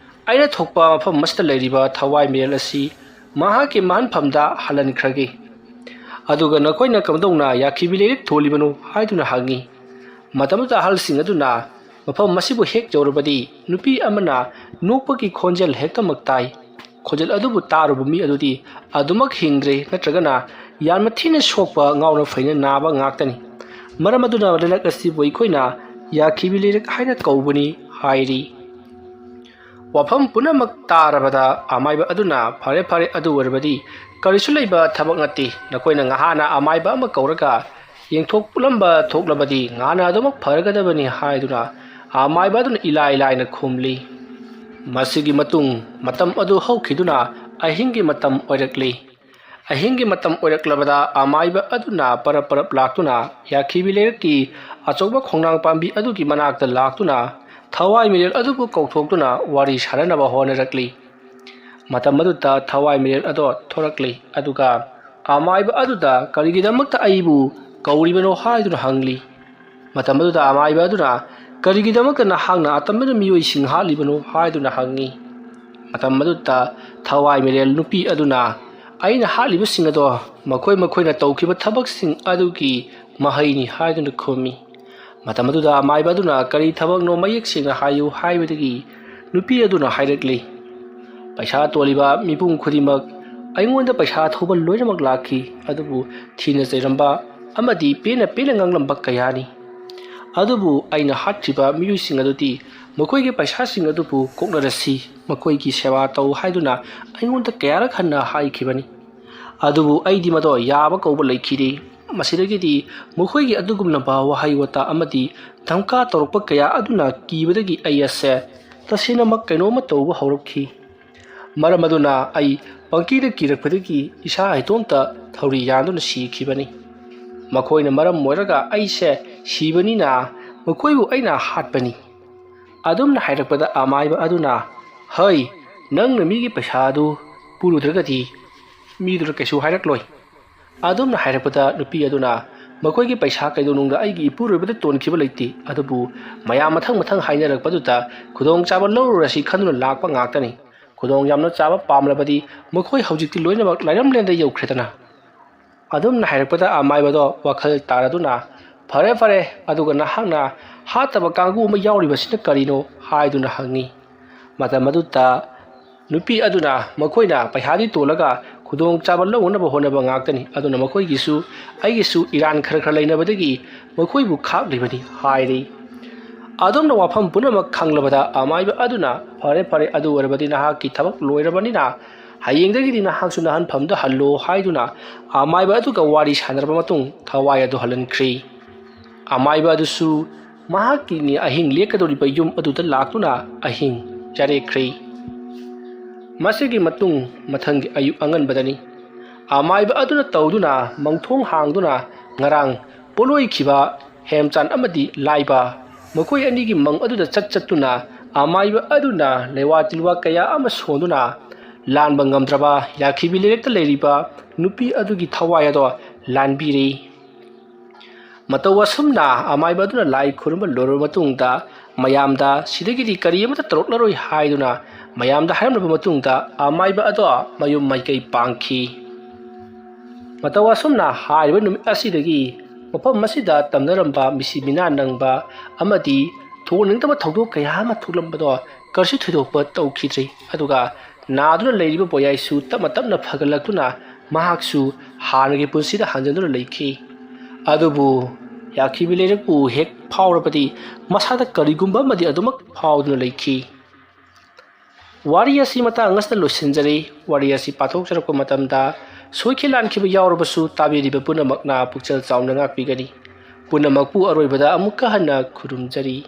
ꯑꯩꯅ ꯊꯣꯛꯄ ꯃꯐꯝ ꯑꯁꯤꯗ ꯂꯩꯔꯤꯕ ꯊꯋꯥꯏ ꯃꯤꯔꯦꯜ ꯑꯁꯤ ꯃꯍꯥꯛꯀꯤ ꯃꯍꯟꯐꯝꯗ ꯍꯜꯍꯟꯈ꯭ꯔꯒꯦ꯫ ꯑꯗꯨꯒ ꯅꯈꯣꯏꯅ ꯀꯝꯗꯧꯅ ꯌꯥꯈꯤꯕꯤ ꯂꯩꯔꯤꯛ ꯊꯣꯜꯂꯤꯕꯅꯣ?" ꯍꯥꯏꯗꯨꯅ ꯍꯪꯉꯤ꯫ ꯃꯇꯝꯗꯨꯗ ꯑꯍꯜꯁꯤꯡ ꯑꯗꯨꯅ ꯃꯐꯝ ꯑꯁꯤꯕꯨ ꯍꯦꯛ ꯌꯧꯔꯕꯗꯤ ꯅꯨꯄꯤ ꯑꯃꯅ ꯅꯣꯛꯄꯒꯤ ꯈꯣꯟꯖꯦꯜ ꯍꯦꯛꯇꯃꯛ ꯇꯥꯏ꯫ ꯈꯣꯟꯖꯦꯜ ꯑꯗꯨꯕꯨ ꯇꯥꯔꯨꯕ ꯃꯤ ꯑꯗꯨꯗꯤ ꯑꯗꯨꯃꯛ ꯍꯤꯡꯗ꯭ꯔꯦ, ꯅꯠꯇ꯭ꯔꯒꯅ ꯌꯥꯝꯅ ꯊꯤꯅ ꯁꯣꯛꯄ, ꯉꯥꯎꯅ ꯐꯩꯅ ꯅꯥꯕ ꯉꯥꯛꯇꯅꯤ꯫ ꯃꯔꯝ ꯑꯗꯨꯅ ꯂꯩꯔꯛ ꯑꯁꯤꯕꯨ ꯑꯩꯈꯣꯏꯅ ꯌꯥꯈꯤꯕꯤ ꯂꯩꯔꯛ ꯍꯥꯏꯅ ꯀꯧꯕꯅꯤ ꯍꯥꯏꯔꯤ꯫ ꯋꯥꯐꯝ ꯄꯨꯝꯅꯃꯛ ꯇꯥꯔꯕꯗ ꯑꯃꯥꯏꯕ ꯑꯗꯨꯅ, "ꯐꯔꯦ ꯐꯔꯦ, ꯑꯗꯨ ꯑꯣꯏꯔꯕꯗꯤ ꯀꯔꯤꯁꯨ ꯂꯩꯕ ꯊꯕꯛ ꯅꯠꯇꯦ꯫ ꯅꯈꯣꯏꯅ ꯉꯍꯥꯟꯅ ꯑꯃꯥꯏꯕ ꯑꯃ ꯀꯧꯔꯒ ꯌꯦꯡꯊꯣꯛꯂꯝꯕ ꯊꯣꯛꯂꯕꯗꯤ ꯉꯍꯥꯟꯅ ꯑꯗꯨꯃꯛ ꯐꯔꯒꯗꯕꯅꯤ" ꯍꯥꯏꯗꯨꯅ ꯑꯃꯥꯏꯕ ꯑꯗꯨꯅ ꯏꯂꯥꯏ ꯂꯥꯏꯅ ꯈꯨꯝꯂꯤ꯫ ꯃꯁꯤꯒꯤ ꯃꯇꯨꯡ ꯃꯇꯝ ꯑꯗꯨ ꯍꯧꯈꯤꯗꯨꯅ ꯑꯍꯤꯡꯒꯤ ꯃꯇꯝ ꯑꯣꯏꯔꯛꯂꯤ꯫ ꯑꯍꯤꯡꯒꯤ ꯃꯇꯝ ꯑꯣꯏꯔꯛꯂꯕꯗ ꯑꯃꯥꯏꯕ ꯑꯗꯨꯅ ꯄꯔꯞ ꯄꯔꯞ ꯂꯥꯛꯇꯨꯅ ꯌꯥꯈꯤꯕꯤ ꯂꯩꯔꯛꯀꯤ ꯑꯆꯧꯕ ꯈꯣꯡꯅꯥꯡ ꯄꯥꯝꯕꯤ ꯑꯗꯨꯒꯤ ꯃꯅꯥꯛꯇ ꯂꯥꯛꯇꯨꯅ ꯊꯋꯥꯏ ꯃꯤꯔꯦꯜ ꯑꯗꯨꯕꯨ ꯀꯧꯊꯣꯛꯇꯨꯅ ꯋꯥꯔꯤ ꯁꯥꯟꯅꯅꯕ ꯍꯣꯠꯅꯔꯛꯂꯤ꯫ ꯃꯇꯝ ꯑꯗꯨꯗ ꯊꯋꯥꯏ ꯃꯤꯔꯦꯜ ꯑꯗꯣ ꯊꯣꯔꯛꯂꯤ, ꯑꯗꯨꯒ ꯑꯃꯥꯏꯕ ꯑꯗꯨꯗ "ꯀꯔꯤꯒꯤꯗꯃꯛꯇ ꯑꯩꯕꯨ ꯀꯧꯔꯤꯕꯅꯣ?" ꯍꯥꯏꯗꯨꯅ ꯍꯪꯂꯤ꯫ ꯃꯇꯝ ꯑꯗꯨꯗ ꯑꯃꯥꯏꯕ ꯑꯗꯨꯅ, "ꯀꯔꯤꯒꯤꯗꯃꯛꯇ ꯅꯍꯥꯛꯅ ꯑꯇꯝꯕꯅ ꯃꯤꯑꯣꯏꯁꯤꯡ ꯍꯥꯠꯂꯤꯕꯅꯣ?" ꯍꯥꯏꯗꯨꯅ ꯍꯪꯉꯤ꯫ ꯃꯇꯝ ꯑꯗꯨꯗ ꯊꯋꯥꯏ ꯃꯤꯔꯦꯜ ꯅꯨꯄꯤ ꯑꯗꯨꯅ, "ꯑꯩꯅ ꯍꯥꯠꯂꯤꯕꯁꯤꯡ ꯑꯗꯣ ꯃꯈꯣꯏ ꯃꯈꯣꯏꯅ ꯇꯧꯈꯤꯕ ꯊꯕꯛꯁꯤꯡ ꯑꯗꯨꯒꯤ ꯃꯍꯩꯅꯤ" ꯍꯥꯏꯗꯨꯅ ꯈꯨꯝꯃꯤ꯫ ꯃꯇꯝ ꯑꯗꯨꯗ ꯑꯃꯥꯏꯕ ꯑꯗꯨꯅ, "ꯀꯔꯤ ꯊꯕꯛꯅꯣ ꯃꯌꯦꯛ ꯁꯦꯡꯅ ꯍꯥꯏꯌꯨ" ꯍꯥꯏꯕꯗꯒꯤ ꯅꯨꯄꯤ ꯑꯗꯨꯅ ꯍꯥꯏꯔꯛꯂꯤ, "ꯄꯩꯁꯥ ꯇꯣꯜꯂꯤꯕ ꯃꯤꯄꯨꯝ ꯈꯨꯗꯤꯡꯃꯛ ꯑꯩꯉꯣꯟꯗ ꯄꯩꯁꯥ ꯊꯧꯕ ꯂꯣꯏꯅꯃꯛ ꯂꯥꯛꯈꯤ, ꯑꯗꯨꯕꯨ ꯊꯤꯅ ꯆꯩꯔꯝꯕ ꯑꯃꯗꯤ ꯄꯦꯟꯅ ꯄꯦꯟꯅ ꯉꯥꯡꯂꯝꯕ ꯀꯌꯥꯅꯤ꯫ ꯑꯗꯨꯕꯨ ꯑꯩꯅ ꯍꯥꯠꯈ꯭ꯔꯤꯕ ꯃꯤꯑꯣꯏꯁꯤꯡ ꯑꯗꯨꯗꯤ ꯃꯈꯣꯏꯒꯤ ꯄꯩꯁꯥꯁꯤꯡ ꯑꯗꯨꯕꯨ ꯀꯣꯛꯅꯔꯁꯤ, ꯃꯈꯣꯏꯒꯤ ꯁꯦꯕꯥ ꯇꯧ" ꯍꯥꯏꯗꯨꯅ ꯑꯩꯉꯣꯟꯗ ꯀꯌꯥꯔꯛ ꯍꯟꯅ ꯍꯥꯏꯈꯤꯕꯅꯤ꯫ ꯑꯗꯨꯕꯨ ꯑꯩꯗꯤ ꯃꯗꯣ ꯌꯥꯕ ꯀꯧꯕ ꯂꯩꯈꯤꯗꯦ꯫ ꯃꯁꯤꯗꯒꯤꯗꯤ ꯃꯈꯣꯏꯒꯤ ꯑꯗꯨꯒꯨꯝꯂꯕ ꯋꯥꯍꯩ ꯋꯥꯇꯥ ꯑꯃꯗꯤ ꯙꯝꯀꯥ ꯇꯧꯔꯛꯄ ꯀꯌꯥ ꯑꯗꯨꯅ ꯀꯤꯕꯗꯒꯤ ꯑꯩ ꯑꯁꯦ ꯇꯁꯦꯡꯅꯃꯛ ꯀꯩꯅꯣꯝꯃ ꯇꯧꯕ ꯍꯧꯔꯛꯈꯤ꯫ ꯃꯔꯝ ꯑꯗꯨꯅ ꯑꯩ ꯄꯪꯀꯤꯗ ꯀꯤꯔꯛꯄꯗꯒꯤ ꯏꯁꯥ ꯏꯇꯣꯝꯇ ꯊꯧꯔꯤ ꯌꯥꯟꯗꯨꯅ ꯁꯤꯈꯤꯕꯅꯤ꯫ ꯃꯈꯣꯏꯅ ꯃꯔꯝ ꯑꯣꯏꯔꯒ ꯑꯩꯁꯦ ꯁꯤꯕꯅꯤꯅ ꯃꯈꯣꯏꯕꯨ ꯑꯩꯅ ꯍꯥꯠꯄꯅꯤ꯫ ꯑꯗꯨꯝꯅ ꯍꯥꯏꯔꯛꯄꯗ ꯑꯃꯥꯏꯕ ꯑꯗꯨꯅ, "ꯍꯩ, ꯅꯪꯅ ꯃꯤꯒꯤ ꯄꯩꯁꯥ ꯑꯗꯨ ꯄꯨꯔꯨꯗ꯭ꯔꯒꯗꯤ ꯃꯤꯗꯨꯅ ꯀꯩꯁꯨ ꯍꯥꯏꯔꯛꯂꯣꯏ"꯫ ꯑꯗꯨꯝꯅ ꯍꯥꯏꯔꯛꯄꯗ ꯅꯨꯄꯤ ꯑꯗꯨꯅ, "ꯃꯈꯣꯏꯒꯤ ꯄꯩꯁꯥ ꯀꯩꯗꯧꯅꯨꯡꯗ ꯑꯩꯒꯤ ꯏꯄꯨꯔꯣꯏꯕꯗ ꯇꯣꯟꯈꯤꯕ ꯂꯩꯇꯦ, ꯑꯗꯨꯕꯨ ꯃꯌꯥꯝ ꯃꯊꯪ ꯃꯊꯪ ꯍꯥꯏꯅꯔꯛꯄꯗꯨꯗ ꯈꯨꯗꯣꯡꯆꯥꯕ ꯂꯧꯔꯨꯔꯁꯤ ꯈꯟꯗꯨꯅ ꯂꯥꯛꯄ ꯉꯥꯛꯇꯅꯤ꯫ ꯈꯨꯗꯣꯡ ꯌꯥꯝꯅ ꯆꯥꯕ ꯄꯥꯝꯂꯕꯗꯤ ꯃꯈꯣꯏ ꯍꯧꯖꯤꯛꯇꯤ ꯂꯣꯏꯅꯃꯛ ꯂꯥꯏꯔꯝꯂꯦꯟꯗ ꯌꯧꯈ꯭ꯔꯦꯗꯅ"꯫ ꯑꯗꯨꯝꯅ ꯍꯥꯏꯔꯛꯄꯗ ꯑꯃꯥꯏꯕꯗꯣ ꯋꯥꯈꯜ ꯇꯥꯔꯗꯨꯅ, "ꯐꯔꯦ ꯐꯔꯦ, ꯑꯗꯨꯒ ꯅꯍꯥꯛꯅ ꯍꯥꯠꯇꯕ ꯀꯥꯡꯕꯨ ꯑꯃ ꯌꯥꯎꯔꯤꯕꯁꯤꯅ ꯀꯔꯤꯅꯣ?" ꯍꯥꯏꯗꯨꯅ ꯍꯪꯉꯤ꯫ ꯃꯇꯝ ꯑꯗꯨꯗ ꯅꯨꯄꯤ ꯑꯗꯨꯅ ꯃꯈꯣꯏꯅ ꯄꯩꯁꯥꯗꯤ ꯇꯣꯜꯂꯒ ꯈꯨꯗꯣꯡꯆꯥꯕ ꯂꯧꯅꯅꯕ ꯍꯣꯠꯅꯕ ꯉꯥꯛꯇꯅꯤ, ꯑꯗꯨꯅ ꯃꯈꯣꯏꯒꯤꯁꯨ ꯑꯩꯒꯤꯁꯨ ꯏꯔꯥꯟ ꯈꯔ ꯈꯔ ꯂꯩꯅꯕꯗꯒꯤ ꯃꯈꯣꯏꯕꯨ ꯈꯥꯛꯂꯤꯕꯅꯤ ꯍꯥꯏꯔꯤ꯫ ꯑꯗꯨꯝꯅ ꯋꯥꯐꯝ ꯄꯨꯝꯅꯃꯛ ꯈꯪꯂꯕꯗ ꯑꯃꯥꯏꯕ ꯑꯗꯨꯅ, "ꯐꯔꯦ ꯐꯔꯦ, ꯑꯗꯨ ꯑꯣꯏꯔꯕꯗꯤ ꯅꯍꯥꯛꯀꯤ ꯊꯕꯛ ꯂꯣꯏꯔꯕꯅꯤꯅ ꯍꯌꯦꯡꯗꯒꯤꯗꯤ ꯅꯍꯥꯛꯁꯨ ꯅꯍꯟꯐꯝꯗ ꯍꯜꯂꯣ" ꯍꯥꯏꯗꯨꯅ ꯑꯃꯥꯏꯕ ꯑꯗꯨꯒ ꯋꯥꯔꯤ ꯁꯥꯟꯅꯔꯕ ꯃꯇꯨꯡ ꯊꯋꯥꯏ ꯑꯗꯨ ꯍꯜꯍꯟꯈ꯭ꯔꯤ꯫ ꯑꯃꯥꯏꯕ ꯑꯗꯨꯁꯨ ꯃꯍꯥꯛꯀꯤ ꯑꯍꯤꯡ ꯂꯦꯛꯀꯗꯧꯔꯤꯕ ꯌꯨꯝ ꯑꯗꯨꯗ ꯂꯥꯛꯇꯨꯅ ꯑꯍꯤꯡ ꯆꯔꯦꯛꯈ꯭ꯔꯦ꯫ ꯃꯁꯤꯒꯤ ꯃꯇꯨꯡ ꯃꯊꯪꯒꯤ ꯑꯌꯨꯛ ꯑꯉꯟꯕꯗꯅꯤ꯫ ꯑꯃꯥꯏꯕ ꯑꯗꯨꯅ ꯇꯧꯗꯨꯅ ꯃꯪꯊꯣꯡ ꯍꯥꯡꯗꯨꯅ ꯉꯔꯥꯡ ꯄꯣꯠꯂꯣꯏꯈꯤꯕ ꯍꯦꯝꯆꯥꯟ ꯑꯃꯗꯤ ꯂꯥꯏꯕ, ꯃꯈꯣꯏ ꯑꯅꯤꯒꯤ ꯃꯪ ꯑꯗꯨꯗ ꯆꯠ ꯆꯠꯇꯨꯅ ꯑꯃꯥꯏꯕ ꯑꯗꯨꯅ ꯂꯩꯋꯥ ꯇꯤꯜꯋꯥ ꯀꯌꯥ ꯑꯃ ꯁꯣꯟꯗꯨꯅ ꯂꯥꯟꯕ ꯉꯝꯗ꯭ꯔꯕ ꯌꯥꯈꯤꯕꯤ ꯂꯩꯔꯛꯇ ꯂꯩꯔꯤꯕ ꯅꯨꯄꯤ ꯑꯗꯨꯒꯤ ꯊꯋꯥꯏ ꯑꯗꯣ ꯂꯥꯟꯕꯤꯔꯤ꯫ ꯃꯇꯧ ꯑꯁꯨꯝꯅ ꯑꯃꯥꯏꯕ ꯑꯗꯨꯅ ꯂꯥꯏ ꯈꯨꯔꯨꯝꯕ ꯂꯣꯏꯔꯕ ꯃꯇꯨꯡꯗ ꯃꯌꯥꯝꯗ ꯁꯤꯗꯒꯤꯗꯤ ꯀꯔꯤ ꯑꯃꯠꯇ ꯇꯧꯔꯛꯂꯔꯣꯏ ꯍꯥꯏꯗꯨꯅ ꯃꯌꯥꯝꯗ ꯍꯥꯏꯔꯝꯂꯕ ꯃꯇꯨꯡꯗ ꯑꯃꯥꯏꯕ ꯑꯗꯣ ꯃꯌꯨꯝ ꯃꯥꯏꯀꯩ ꯄꯥꯡꯈꯤ꯫ ꯃꯇꯧ ꯑꯁꯨꯝꯅ ꯍꯥꯏꯔꯤꯕ ꯅꯨꯃꯤꯠ ꯑꯁꯤꯗꯒꯤ ꯃꯐꯝ ꯑꯁꯤꯗ ꯇꯝꯅꯔꯝꯕ ꯃꯤꯁꯤ ꯃꯤꯅꯥ ꯅꯪꯕ ꯑꯃꯗꯤ ꯊꯣꯛꯅꯤꯡꯗꯕ ꯊꯧꯗꯣꯛ ꯀꯌꯥ ꯑꯃ ꯊꯣꯛꯂꯝꯕꯗꯣ ꯀꯔꯤꯁꯨ ꯊꯣꯏꯗꯣꯛꯄ ꯇꯧꯈꯤꯗ꯭ꯔꯤ꯫ ꯑꯗꯨꯒ ꯅꯥꯗꯨꯅ ꯂꯩꯔꯤꯕ ꯕꯣꯌꯥꯏꯁꯨ ꯇꯞꯅ ꯇꯞꯅ ꯐꯒꯠꯂꯛꯇꯨꯅ ꯃꯍꯥꯛꯁꯨ ꯍꯥꯟꯅꯒꯤ ꯄꯨꯟꯁꯤꯗ ꯍꯟꯖꯤꯟꯗꯨꯅ ꯂꯩꯈꯤ꯫ ꯑꯗꯨꯕꯨ ꯌꯥꯈꯤꯕꯤ ꯂꯩꯔꯛꯄꯨ ꯍꯦꯛ ꯐꯥꯎꯔꯕꯗꯤ ꯃꯁꯥꯗ ꯀꯔꯤꯒꯨꯝꯕ ꯑꯃꯗꯤ ꯑꯗꯨꯃꯛ ꯐꯥꯎꯗꯨꯅ ꯂꯩꯈꯤ꯫ ꯋꯥꯔꯤ ꯑꯁꯤ ꯃꯇꯥꯡ ꯑꯁꯤꯗ ꯂꯣꯏꯁꯤꯟꯖꯔꯤ꯫ ꯋꯥꯔꯤ ꯑꯁꯤ ꯄꯥꯊꯣꯛꯆꯔꯛꯄ ꯃꯇꯝꯗ ꯁꯣꯏꯈꯤ ꯂꯥꯟꯈꯤꯕ ꯌꯥꯎꯔꯕꯁꯨ ꯇꯥꯕꯤꯔꯤꯕ ꯄꯨꯝꯅꯃꯛꯅ ꯄꯨꯛꯆꯦꯜ ꯆꯥꯎꯅ ꯉꯥꯛꯄꯤꯒꯅꯤ꯫ ꯄꯨꯝꯅꯃꯛꯄꯨ ꯑꯔꯣꯏꯕꯗ ꯑꯃꯨꯛꯀ ꯍꯟꯅ ꯈꯨꯔꯨꯝꯖꯔꯤ꯫